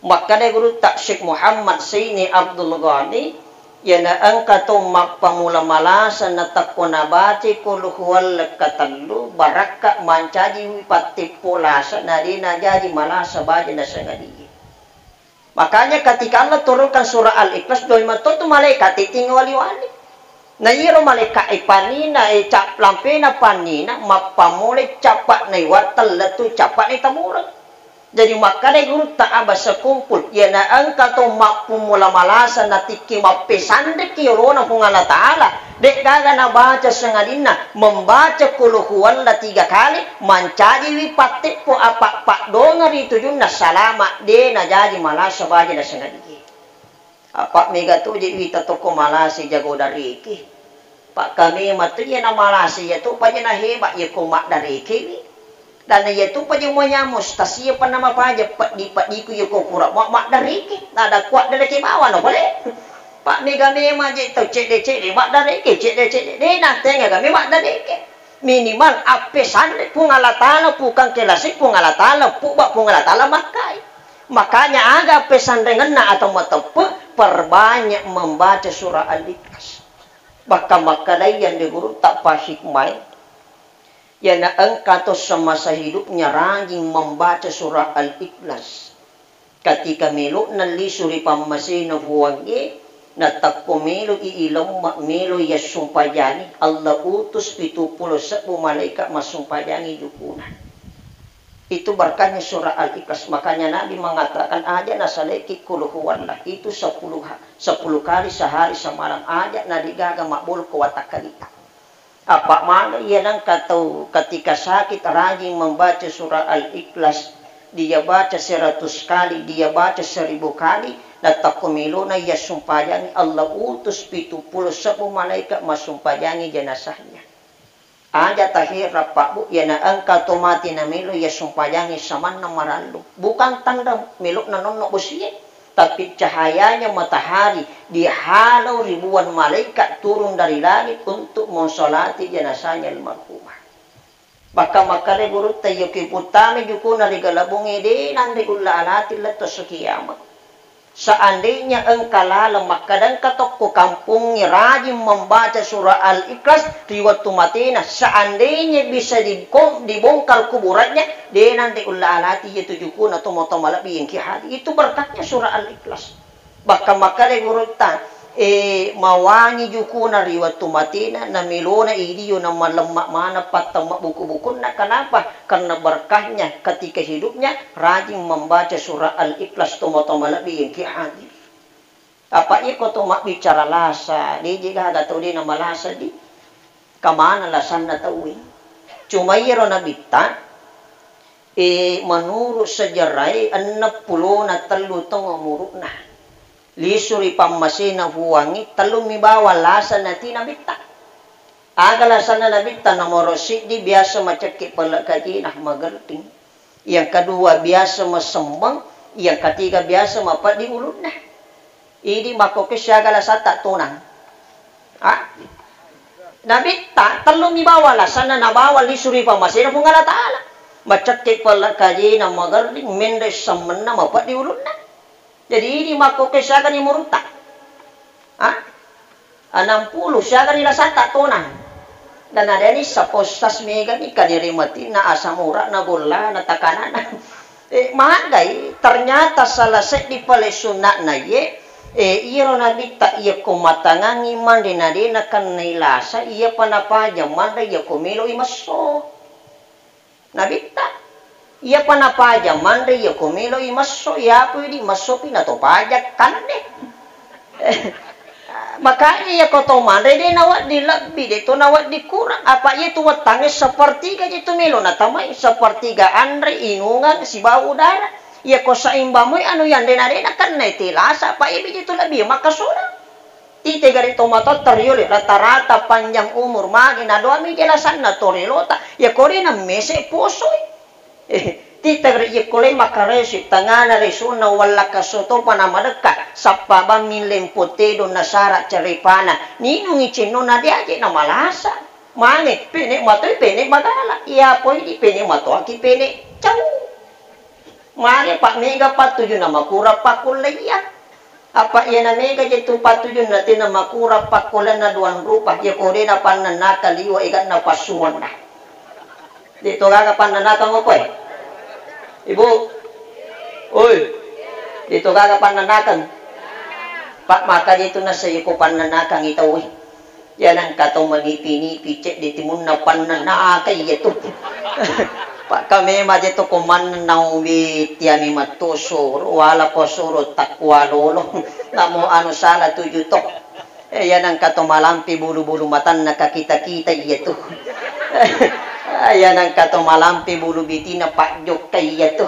Makkeda gurutta Syekh Muhammad Saini Abdul Ghani, iyana engka to mappamula malasa natekko nabacai qul huwallah katellu, barakka mancajiwi patteppo lasa, na de najaji malasa baja nasengadie. Makanya ketika Allah turunkan surah Al-Ikhlas, doi metto tu malaikat titing wali-wali. Na iyaro malaika'e panina, e, cap-, lampena panina, mappamulai cappa naiwatteng lettu cappa naitamureng. Jadi makkedai gurutta Aba Sekumpul, iyana engka to mappummula malasa natikki mappesanrekki yolona Puang Allah Ta'ala, de'gaga nabaca sengadinna membaca qul huwallah tiga kali, mancajiwi patteppo apa paddongeng ri tujunna salama, de najaji malasa baja nasengadie. Apa mega toje wita tokko malasi jago dareke. Pak kami matu iya na malasi iya to paja na hebat iya ko maddarekewi. Dan iya to paja mo nyamo stasi iya panna mapaja peddi-peddiku iya ko pura ma-, maddareke. Nada kuat dareke bawa no pale. Pak mega memang je to cedde-cedde maddareke, cedde-cedde. De na tenga kami maddareke. Minimal appesanre Puang Allah Ta'ala, pukang kelasi Puang Allah Ta'ala, puba Puang Allah Ta'ala makkai. Makanya aga pesanrengenna atau mateppe, perbanyak membaca surah Al-Ikhlas. Bahkan makkedai yang di guru tak pahikmai. Iyana engka to semasa hidupnya rajin membaca surah Al-Ikhlas. Ketika melo'na lisu ri pammasena Puangnge, natakko melo'i ilemma, melo yassumpajangi, Allah utus pitu pulo sebbu malaika massumpajangi jukuna. Itu berkahnya surah Al-Ikhlas. Makanya Nabi mengatakan, "Aja nasalaiki qul huwallah." Itu sepuluh ha-, sepuluh kali sehari semalam. Aja nadigaga mabbolo ko watakkalita. Apa maneng iya nengka tau ketika sakit rajin membaca surah Al-Ikhlas, dia baca seratus kali, dia baca seribu kali, natakko melona iya sumpajangi Allah utus pitu pulo sebbu malaikat massumpajangi jenazahnya. Aja tahera, Pak, Bu, iyana engka to mati namelo iya sumpajangi samanna marallu. Bukan tanda melokna nonno bosie, tapi cahayanya matahari dihalau ribuan malaikat turun dari langit untuk mensolati jenazahnya almarhumah. Bahkan makkeda gurutta, iya ki puttana jukuna ri galabunge de nanre ulla alati letto kiamat. Seandainya engka laleng makkeda engka tokko kampongnge rajin membaca surah Al-Ikhlas ri wettu matena, seandainya bisa dikom-, dibongkar kuburannya, de nanre ulla alati iya tu jukuna to moto malebbi engki hadi. Itu berkahnya surah Al-Ikhlas. Bahkan makkeda gurutta, eh, mawangi jukuna ri wettu matena, namelona idio namalemma maneng pattama buku-bukunna. Kenapa? Karena berkahnya ketika hidupnya rajin membaca surah Al-Ikhlas to moto malebbi engki hadir. Apa iko to mabbicara lasa, deje gaga tau de namalasa di. Kamana lasanna tauwe? Cuma iyaro nabitta, eh, menurut sejarah e, enneng pulona tellu taung umuruna. Lisu ri pammasena Puangnge, tellummi bawang lasa nati nabitta. Aga lasanna nabitta? Nomoro siddi biasa macekke pelle kajina, magerring. Yang kedua biasa masemmeng, yang ketiga biasa mapeddi ulunna. Idi makkoke siaga lasatta tonang. Ah? Nabitta tellummi bawang lasanna nabawa lisu ri pammasena Puang Allah Taala. Macekke pelle kajina, magerring, menre semmenna, mapeddi ulunna. Jadi idi makkoke siagani murutta. Ah? Enam puluh siagani lasatta tonang. Dan ada ni sapostas mega ni kanire matina, asam uratna, gollana, takanana. Eh, magai, ternyata salah seddi pale sunna'na ye, eh, iyaro nabitta iya ko matangangi manre na de nakennai lasa, iya pa napaja manre iya ko meloi messo. Nabitta, iya pa napaja manre iya ko meloi messo, iya pui di messo pi na to paja kanne. Makanya iya ko to manre de nawedding lebbi, de to nawedding kurang. Apa iya tu wettangnge sepertiga je tu melo natamai, sepertiga anre, inungang, sibawa udara. Iya ko saimbang moi anu yanre na de nakennai te lasa, apa iya biji tu lebbi makkasolang. Tite gare to matoa toriolo rata-rata panjang umur magi nadoami jelasanna to riolota. Iya ko de nammese posoi. Eh, tita gare iya ko le makkaresi tangana resuna wallakka sotopa namadekka, sappa bammi lempo tedong nasara cerepana, ninungi cennona de aje namalasa. Mange, pene matoi, pene magala. Iya poi di pene matoaki, pene cau. Mange pa mega patujunna makurang pakkullaiya. Apa iyana mega je tu patujunna tena makurang pakkullaianna duang rupa, iya ko de napannennaka liwa eganna passuanna. De to gaga pannennakang okkoe? Ibu. Oi. De to gaga pannennakang? Pak maka je tu nasa iko pannennakang i tauwe. Iya nengka to manipi-nipi cedde timunna pannennaka iya tu. Pakka memang je to ko mannennang wi tiami matto soro, wala ko soro takkua lolo. Namo anu salah tuju to. Eh, iya nengka to malampe bulu-bulu matanna kakita-kita iya tu. Iya nengka to malampe bulu bitina pajjokka iya tu.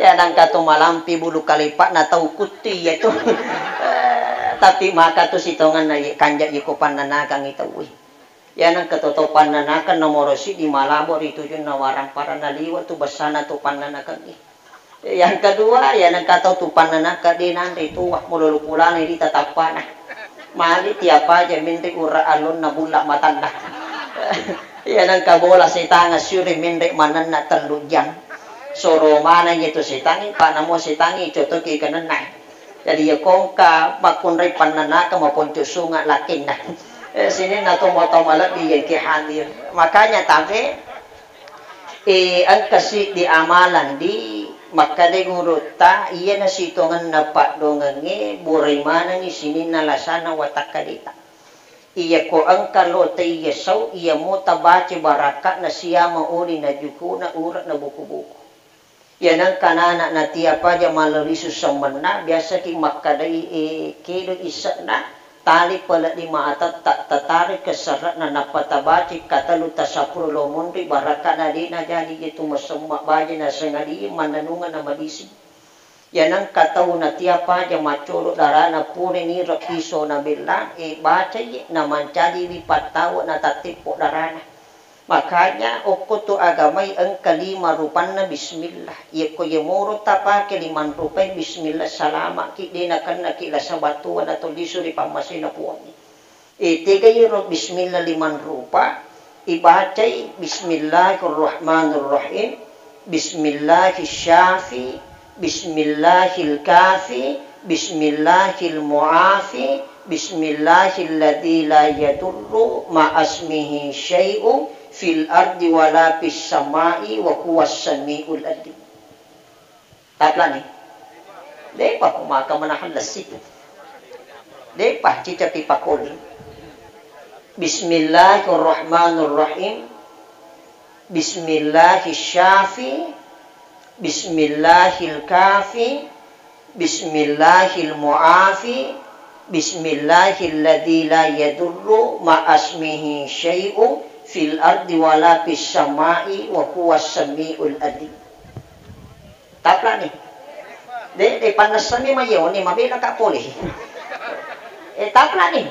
Iya nengka to malampe bulu kalepakna tau kuttu iya tu. Eh, tapi maka tu sitonganna ye kanja iko pannennakang i tauwe. Iya nengka to tau pannennakang nomoro siddi malabo ri tujunna waramparanna liwa tu bessana tu pannennakang i. Yang kedua, iya nengka tau tu pannennakang de nanre tuwa, mulolo pulana ri tatappana. Magi tiap aja menre ura allonna bulla matanna. Iya nengka bola setang assure menre manenna tellu jang. Soro maneng itu setang, pa namo setang cotoki kenenna. Jadi iya ko engka makkunrai pannennakang maponco sunga lakkenna. Eh, sininna to motau malebbi iya engke hadir. Makanya tabe E, engka siddi amalang di makkeda gurutta, iyana sitongenna paddongengnge burai manengngi sininna lasana watakkadeta. Iyako engka lo taiya sau, iyamo tabaca barakka'na siama oli na jukuna ure'na buku-buku. Iyanengka nana natiapaja mallo lisu semmenna, biasaki makkedai, e, kedo ise'na, tali pale lima atetta, tatareke serre'na, nappa tabaca katellu tasappulo lo monri, barakka'na de najaji je tu masemma baja nasengadi mannanungeng na madising. Iyanengka tau natiapaja maccolo darana purani ro piso nabella, e, bacai namancajiwi pattawe natatteppo darana. Makanya okko tu agamai engka lima rupanna bismillah. Iyako yemoro tapake limang rupai bismillah, salamaki, de nakennaki lasa battua natollisu ri pammasena Puangnge. E, tega iyaro bismillah limang rupa, ibacai bismillahirrahmanirrahim, bismillahis syafi, bismillahil kafi, bismillahil muafi, bismillahilladzi la yadurru ma'asmihi syai'un fil ardi wala fis sama'i wa huwas sami'ul alim. Taplani. Depa ko maka menahan lesi. Depa cicapi pakoli. Bismillahirrahmanirrahim. Bismillahis syafi. Bismillahil kafi. Bismillahil muafi. Bismillahilladzi la yadurru ma'asmihi syai'un fil ardi wala fis sama'i wa huwas sami'ul alim. Taplani. De, de pannessami mayoni mabela ka pole. E, taplani.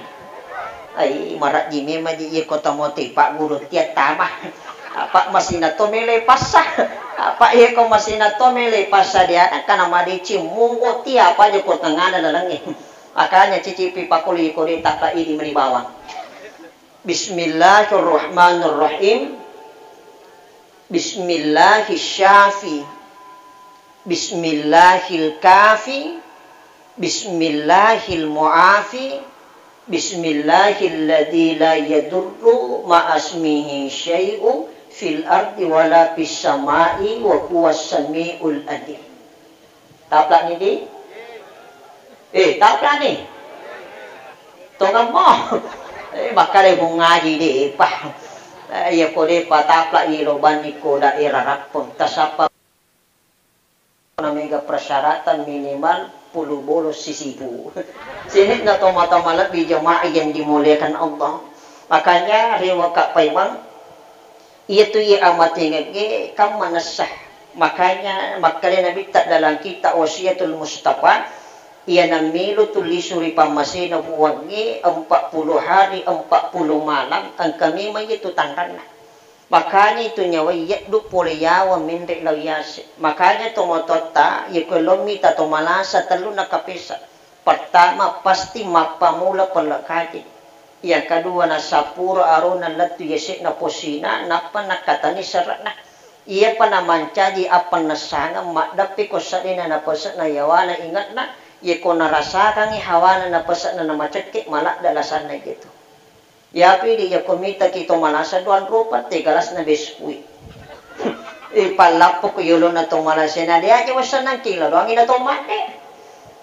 Ai, marajji memang ji iya kota moti Pak Guru tiap tama. Apa masina to mele passa. Apa iya ko masina to mele passa dia kana madeci mungo tiap aja ko tengana lalengnge. Makanya cicipi pakuli ko de tapla ini meni bawang. Bismillahirrahmanirrahim. Bismillahis syafi. Bismillahil kafi. Bismillahil muafi. Bismillahilladzi la yadurru ma'asmihi syai'un fil ardi wala fis sama'i wa huwas sami'ul alim. Taplani di? Eh, taplani. Tongemmo. Eh, makkeda mungaji de pa. Eh, iya ko de pa tapla ilo bani ko daerah Rappeng. Tasappa na mega persyaratan minimal pulu bolo sisibu. Sini na tomata malebbi jamaah yang dimuliakan Allah. Makanya rewaka paimang Iyatu iya amatengengngé kan manessa. Makanya, makkedai Nabitta dalam kitab Wasiatul Mustafa, iya nammilu tu lisu ri pammasena Puwangnge empat puluh hari, empat puluh malam, engka memang iyatu tanranna. Makanya itu nyawai yeddu pole yawa menre lao yase. Makanya tomatoatta, iya ko lommi ta to malasa tellu na kapesa. Pertama, pasti mappamula pelle kaje. Yang kedua, nasappuro arona lettu yase'na posina, nappa nakkatani serre'na. Iyapa namancaji appennessangeng, maddeppe ko seddena napese'na yawana inge'na, yeko narasakangngi hawana napese'na namacekke, maladde lasanna iyatu. Yapi di yako mitaki to malasa doang rupa, tega lasna beskui. Ipallappo ko yolona to malasa na de aja wassannang kilo doang ina to madde.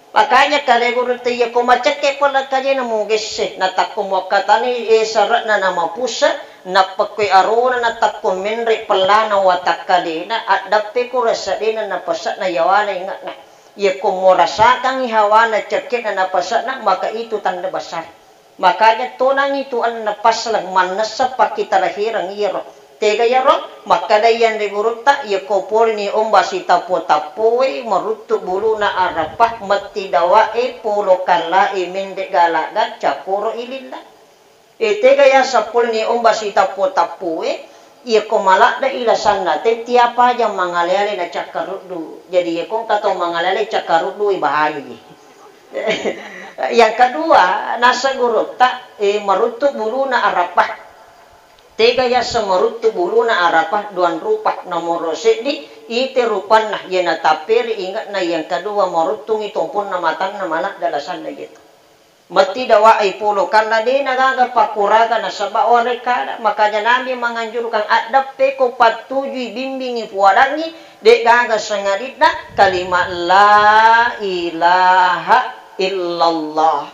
Makanya kale guru te yako macekke pella kajena mugesse, natakko muakkatani, eh, sere'na namapusse, nappa koe arona natakko menre pellana watakkalena, addeppe ko rasa dena napase'na yawana inge'na. Yako murasakangngi hawana cekke'na napase'na, maka itu tanda besar. Makanya tonangngi tu anna passaleng mannessa pakkitarahereng iyaro. Tega iyaro? Makkedai anre gurutta, yako poleni omba sitappo-tappoe maruttu buluna Arafah, metti dawae, polo kallae, menre galagga, cakkoro ililla. E, tega yaseng poleni omba sitappo-tappoe, yako maladde'i lasanna, te tiapa aja mangale-ale na cakkaruddu. Jadi yako engka to mangale-ale cakkaruddu, e, bahaya ji. Yang kedua, naseng gurutta, eh, maruttu buluna Arafah. Tega yaseng maruttu buluna Arafah, doang rupa. Nomoro seddi, ite rupanna, yena tapperi inge'na. Yang kedua, maruttungi tompunna matanna, maladde lasanna yetu. Metti dawa e polo, karena de na gaga pakkuraga nasaba warekkada. Makanya Nabi menganjurkan, addeppe ko pattujui, bimbingi puadangi, de gaga sangadinna kalimat la ilaha illallah.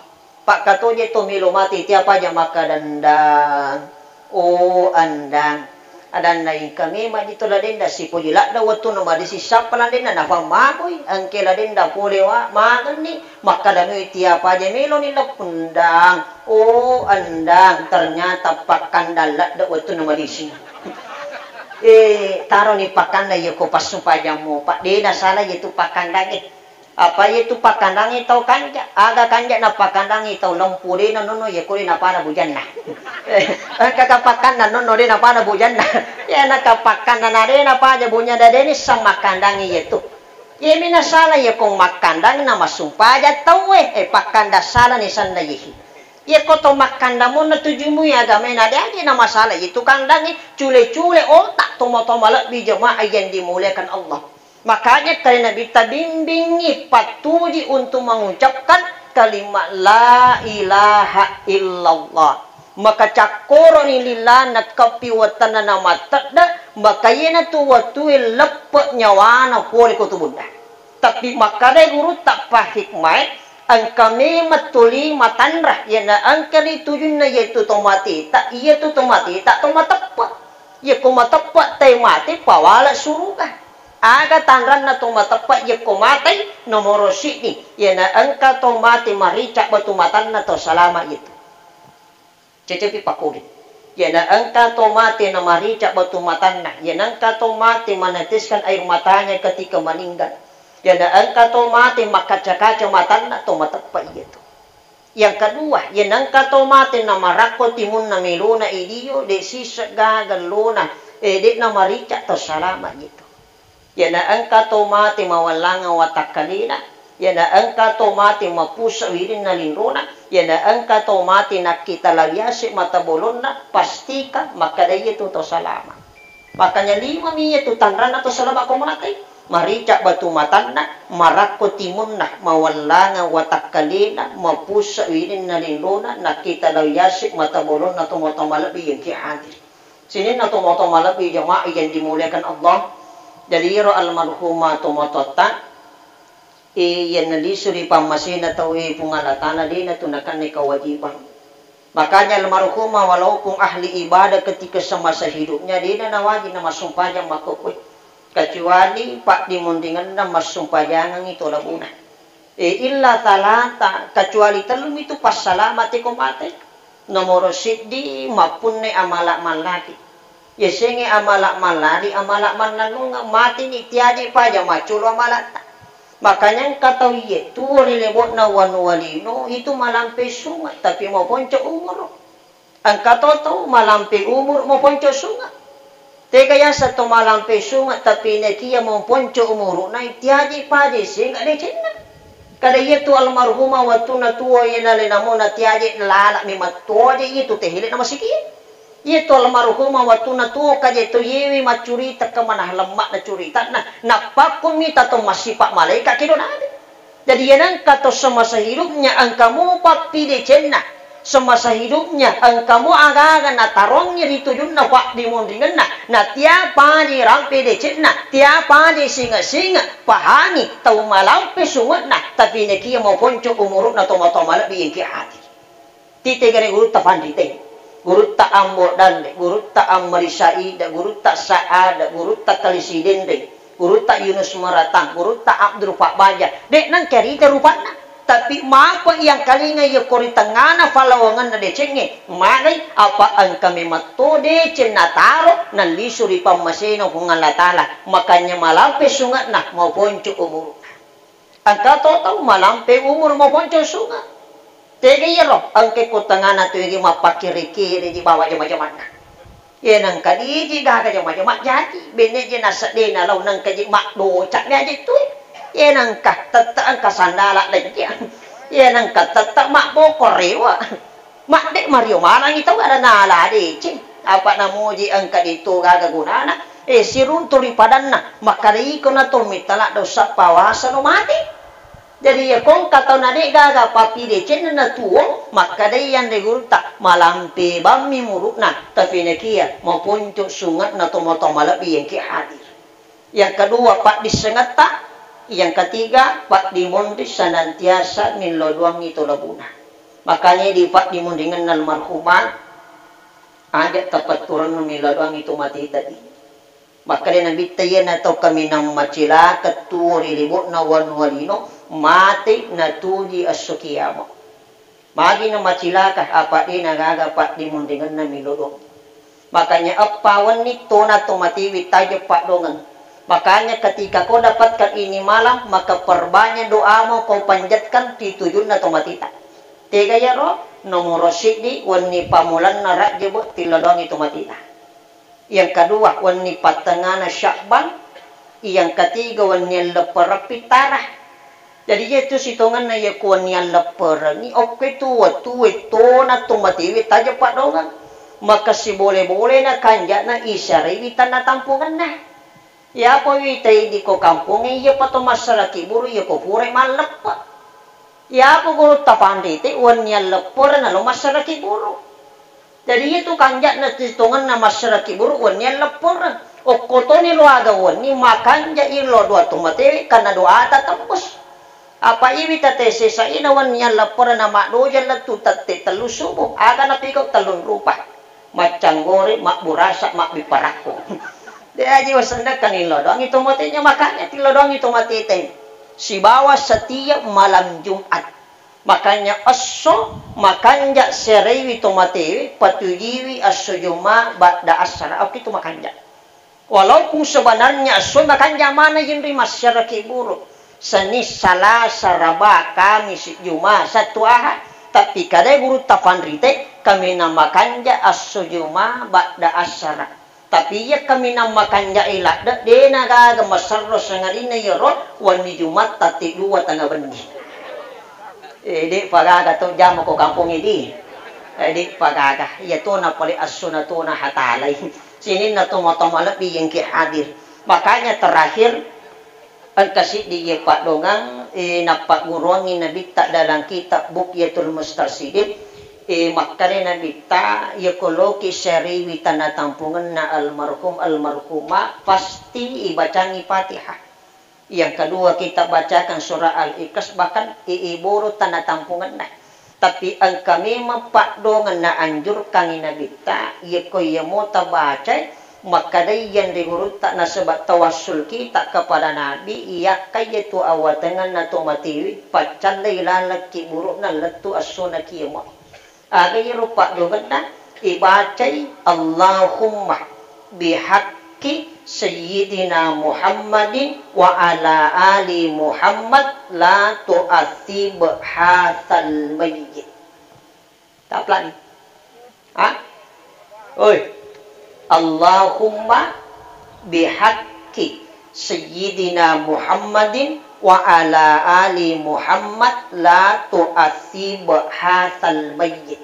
Pakkatoje to melo mate, tiapa aja makkadandang. Oh, andang. Adanna, engka memang ji to ladenda sipoji ladda wettunna madising sappa ladenda, napammabui, engke ladenda pole wa-, magenni, makkada mui tiapa aja meloni leppundang. Oh, andang, ternyata pakkandang ladda wettunna madising. Eh, taroni pakkandang iya ko passumpajammu, Pak, de nasala iya tu pakkandang, eh. Apa iya tu pakkandangi tau kanja? Aga kanja napakkandangi tau lempu de nonno iya ko de napada bujanna. Eh, engka ka pakkandang nonno de napada bujanna. Iya na ka pakkandang na de napaja bujanna, de nisseng makkandangi iya tu. Iya mi nasala iya ko makkandang na massumpaja tau e, eh, pakkandang sala ni sanna ihi. Iya ko to makkandang monna tujumu iya agama na de aja na masala iya tu kandangi, cule-cule otak tomo-tomo lebbi jemaah yang dimuliakan Allah. Makanya kali Nabi tabimbingi pattuji untuk mengucapkan kalimat la ilaha illallah. Maka cakkoroni lillah nakeppi wettanna namattedde, maka iyanatu wattue leppe nyawana pole ko tubunna. Tapi makkadai gurutta pahikmae, engka memang tuli matanra, iyana engka ri tujunna yaitu to mateta, iyatu to mateta to mateppe. Iya ko mateppe tai mate pawala suruga. Aga tanranna to mateppe iya ko matei? Nomoro siddi, iyana engka to mate marica batu matanna to salama itu. Cecepi pakkuling. Iyana engka to mate na marica batu matanna, iyana engka to mate meneteskan air matanya ketika meninggal, iyana engka to mate makkaca-kaca matanna, to mateppe iya tu. Yang kedua, iyana engka to mate na marakko timunna melona idio, de sisegga gellona, eh, de na marica to salama itu. Iyana engka to mate mawallangeng watakkalena, iyana engka to mate mapusse wirinna linrona, iyana engka to mate nakkita lawiase mata bolonna, pastikan makkada iya tu to salama. Makanya lima mi iya tu tanranna to salama ko mate. Marica batu matanna, marakko timunna, mawallangeng watakkalena, mapusse wirinna linrona, nakkita lawiase mata bolonna to mata malebbi yang ki hadir. Sininna tomatoa malebbi jamaah yang dimuliakan Allah. Jadi iyaro almarhumah tomatoatta, eh, yang nalisu ri pammasena tauwe Puang Allah Ta'ala, dena tu nakenna kewajiban. Makanya almarhumah walaupun ahli ibadah ketika semasa hidupnya, dena nawajib namassumpajang makkokkoe. Kecuali paddimunringenna massumpajangengngi tolabuna. Eh, illa talata, kecuali tellu mitu passalama teko mate. Nomoro siddi, mappunne amala mallari. Yasengnge amala mallari, amala mannennungeng, mateni tiaje paja maccolo amalatta. Makanya engka tau iye tuo ri lebo'na wanua lino, itu malampe sunge, tapi maponco umuru. Engka to tau malampe umuru maponco sunge. Tega yaseng to malampe sunge, tapi naekiya maponco umuru'na, tiaje paja senga decenna. Kada iya tu almarhumah wettunna tuo, iyana lenamo na tiaje lala'mi mattuo aja iya tu tehele na masikiye. Iya tu almarhumah wettunna tuo kaje to yewi maccurita kemana lemma'na curita'na, nappakkummi tato massipa malaika kedo nabi. Jadi, iya nengka to semasa hidupnya engka mo pappidecenna, semasa hidupnya engka mo aga-aga natarongngi ri tujunna paddimonringenna, na tiapaje rampe decenna, tiapaje singe-singe, pahangi tau malampe sunge'na, tapi naekiya maponco umuru'na tomatoa malebbi engki ati. Tite gare gurutta Panriteng, gurutta Ambo Dalle, gurutta Ammari Saida, gurutta Saada, gurutta Kalisi Denreng, gurutta Yunus Meratang, gurutta Abdul Pabbaja. De' nengka rita rupanna. Tapi mapa yang kalinga iya ko ri tengngana pallawangenna decengnge, magai apa engka memang to deceng nataro nallisu ri pammasena Puang Allah Ta'ala. Makanya malampe sunge'na, maponco umuru'na. Engka to tau malampe umur maponco sunge. Tega iyaro, engka ko tengana tu igi mappakkiri-kiri ji bawa jama-jamanna. Iya nengka diji gaga jama-jama jaji, benne je naseddena lao nengka ji maddoca mi aje tu. Iya nengka tette engka sandala dejje. Iya nengka tette mabboko rewa. Madde mario manengi tau ada nala deceng. Apa namuji engka ditu gaga gunana. Eh, siruntu ri padanna. Makkada iko na to mittala dosa pawasa no mate. Jadi, iya kongka tau na de' gaga pappidecenna natuo, makkedai anre gurutta, malampe bammi muru'na, tapi nakia maponco sunge'na tomatoa malebbi engke hadir. Yang kedua, paddissengetta. Yang ketiga, paddimonri senantiasa millau doangngi to labuna. Makanya di paddimonringenna almarhumah, aja tapetturennu millau doangngi to mate tadi. Makkeda Nabitta, iyana tau kaminang macilaka tuo ri libo'na wanua lino, mate natuji esso kiamat. Magi na macilaka, apa de' na gaga paddimonringenna millau doang. Makanya eppa wenni tona to matewi tajeng paddongeng. Makanya ketika kau dapatkan ini malam, maka perbanyak doamu kau panjatkan di tujunna to mateta. Tega iyaro? Nomoro siddi, wenni pammulanna Rajjab, tillau doangngi to mateta. Yang kedua, wenni pattengngana Sya'ban. Yang ketiga, wenni elleppereng pittara. Jadi, iya tu sitongenna iya ku wenni ellepperengngi, okko tu wettu wettona to matewe tajeng paddongeng. Maka sibole-bolena kanja'na isaraiwi tanna tampungenna. Iyapa witai di ko kampongnge, iyapa to massala kiburu, iya ko purai malleppe. Iyapa gurutta panrite, wenni elleppereng nalo massala kiburu. Jadi, iyatu kanja'na sitongenna massala kiburu wenni elleppereng. Okko toni lo aga wenni, makanja'i lo doa to matewe, karena doata tembus. Apa iwi tete sesaina wenni elleppereng na maddoja lettu tette tellu subuh, aga napigau tellung rupa. Maccanggore, mabburasa, mabbiparakko. De' aji wasendekkani lo doangngi to matenya, makanya tillo doangngi to matete. Sibawa setiap malam Jumat. Makanya esso makanja seraiwi to matewe, patujiwi esso Juma ba'da asara, okko tu makanja. Walaupun sebenarnya esso makanja mana yinri masyarakat buru, Senin, Salasa, Raba, Kamis, Juma, Sabtu, Ahad. Tapi kada gurutta panrite, kaminang makanja esso Juma ba'da asara. Tapi iya kaminang makanjai ladde, de' na gaga maserro sangadinna iyaro wenni Jumat tatti dua tengnga benni. Eh, de' pa gaga to jama ko kampong idi. Eh, de' pa gaga. Iya tona pale assona tona hatalai. Sininna to matoa malebbi engke hadir. Makanya terakhir, engka siddi iye paddongeng, eh, nappagguruangngi Nabitta dalam kitab Bughyatul Mustarsyidin, eh, makkeda Nabitta, iya ko loki sariwi tanna tampungenna almarhum, almarhumah, pasti ibacangi Fatihah. Yang kedua, kita bacakan surah Al-Ikhlas, bahkan i-, iboro tanna tampungenna. Tapi engka memang paddongeng naanjurkangngi Nabitta, iyako iyamo tabacai, makkedai yanre gurutta nasaba tawassul kita kepada Nabi, iyakkai iyatu awatengenna to matiwi, paccallai laleng kiburu'na lettu essona kiamo. Aga iyaro paddongenna? Ibacai, Allahumma bihaqqi Sayyidina Muhammadin wa ala ali Muhammad la tu'adzib hadzal mayyit. Taplani. Ha? Oi. Allahumma bihaqqi Sayyidina Muhammadin wa ala ali Muhammad la tu'adzib hadzal mayyit.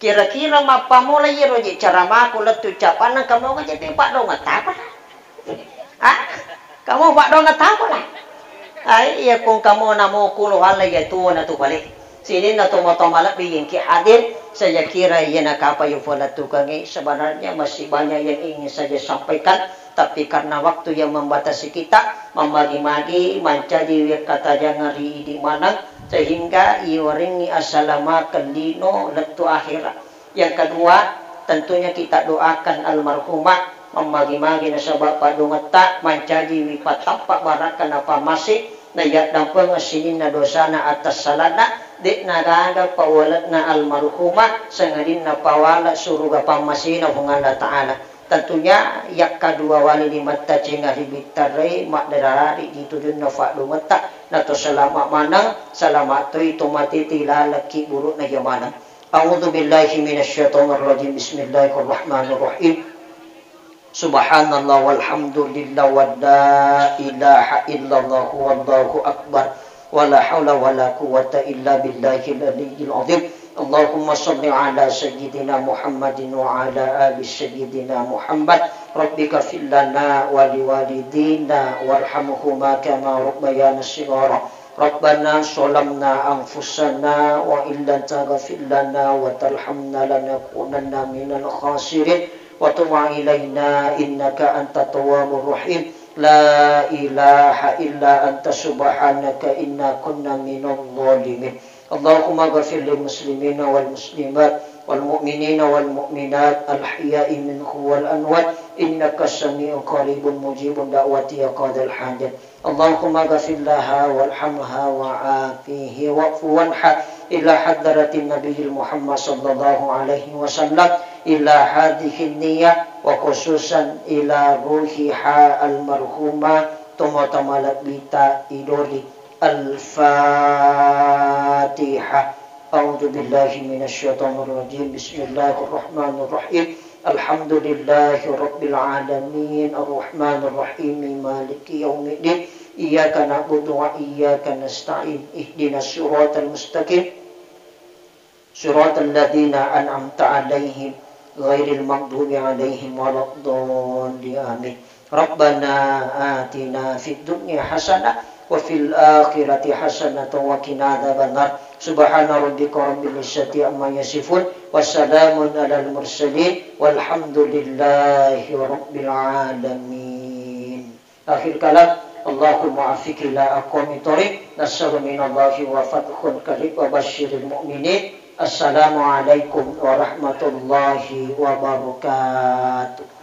Kira-kira mappamola iyaro je caramaku lettu capanna kamoga je paddongeng tapa? Ah? Kamu paddongeng tapa lah? Ai, iya kong kamu namo kulo wala iya tuo na tu bale. Sininna to matoa malebbi engke hadir, saya kira iya nakapa yupalettukangngi, sebenarnya masih banyak yang ingin saya sampaikan, tapi karena waktu yang membatasi kita, mammagi-magi mancaji wekkatajangeng ri idi maneng, sehingga iwarengngi asalamakeng lino lettu akhirat. Yang kedua, tentunya kita doakan almarhumah, mammagi-magi nasaba paddongetta mancaji wi pattampa barakka napammase, nayaddampengeng sininna dosana atassalanna, de'na gaga pawale'na almarhumah, sangadinna pawale suruga pammasena Puang Allah Ta'ala. Tentunya, yakka dua wali limetta cenga ri bittarrei, maddarari ditujunna faddongetta, nato salama maneng, salama toi to matete lalekki buru'na iya maneng. A'udzu billahi minasyaitonir rajim. Bismillahirrahmanirrahim. Subhanallah walhamdulillah wa la ilaha illallah wallahu akbar. Wa la haula wa la quwwata illa billahil aliyyil azim. Allahumma salli ala sayyidina Muhammadin wa ala ali sayyidina Muhammad. Rabbighfir lana wa liwalidina warhamhuma kama rabbayana shighara. ربنا ظلمنا أنفسنا وإن لم تغفر لنا وترحمنا لنكونن من الخاسرين. وتب علينا إنك أنت التواب الرحيم. لا إله إلا أنت سبحانك إنا كنا من الظالمين. اللهم اغفر للمسلمين والمسلمات والمؤمنين والمؤمنات الأحياء منهم والأموات إنك سميع قريب مجيب دعوات يا قاضي الحاجات. اللهم اغفر لها وارحمها وعافها واعف عنها إلى حضرة النبي محمد صلى الله عليه وسلم إلى هذه النية وخصوصا إلى روحها المرحومة Tomatoa Malebbita Idori. الفاتحة. أعوذ بالله من الشيطان الرجيم. بسم الله الرحمن الرحيم. الحمد لله رب العالمين. الرحمن الرحيم. مالك يوم الدين. إياك نعبد وإياك نستعين. اهدنا الصراط المستقيم. صراط الذين أنعمت عليهم غير المغضوب عليهم ولا الضالين. آمين. ربنا آتنا في الدنيا حسنة وفي الآخرة حسنة وقنا عذاب النار. سبحان ربك رب العزة عما يصفون وسلام على المرسلين والحمد لله رب العالمين. آخر كلام، اللهم وفق إلى أقوم طريق، نصر من الله وفتح قريب وبشر المؤمنين. السلام عليكم ورحمة الله وبركاته.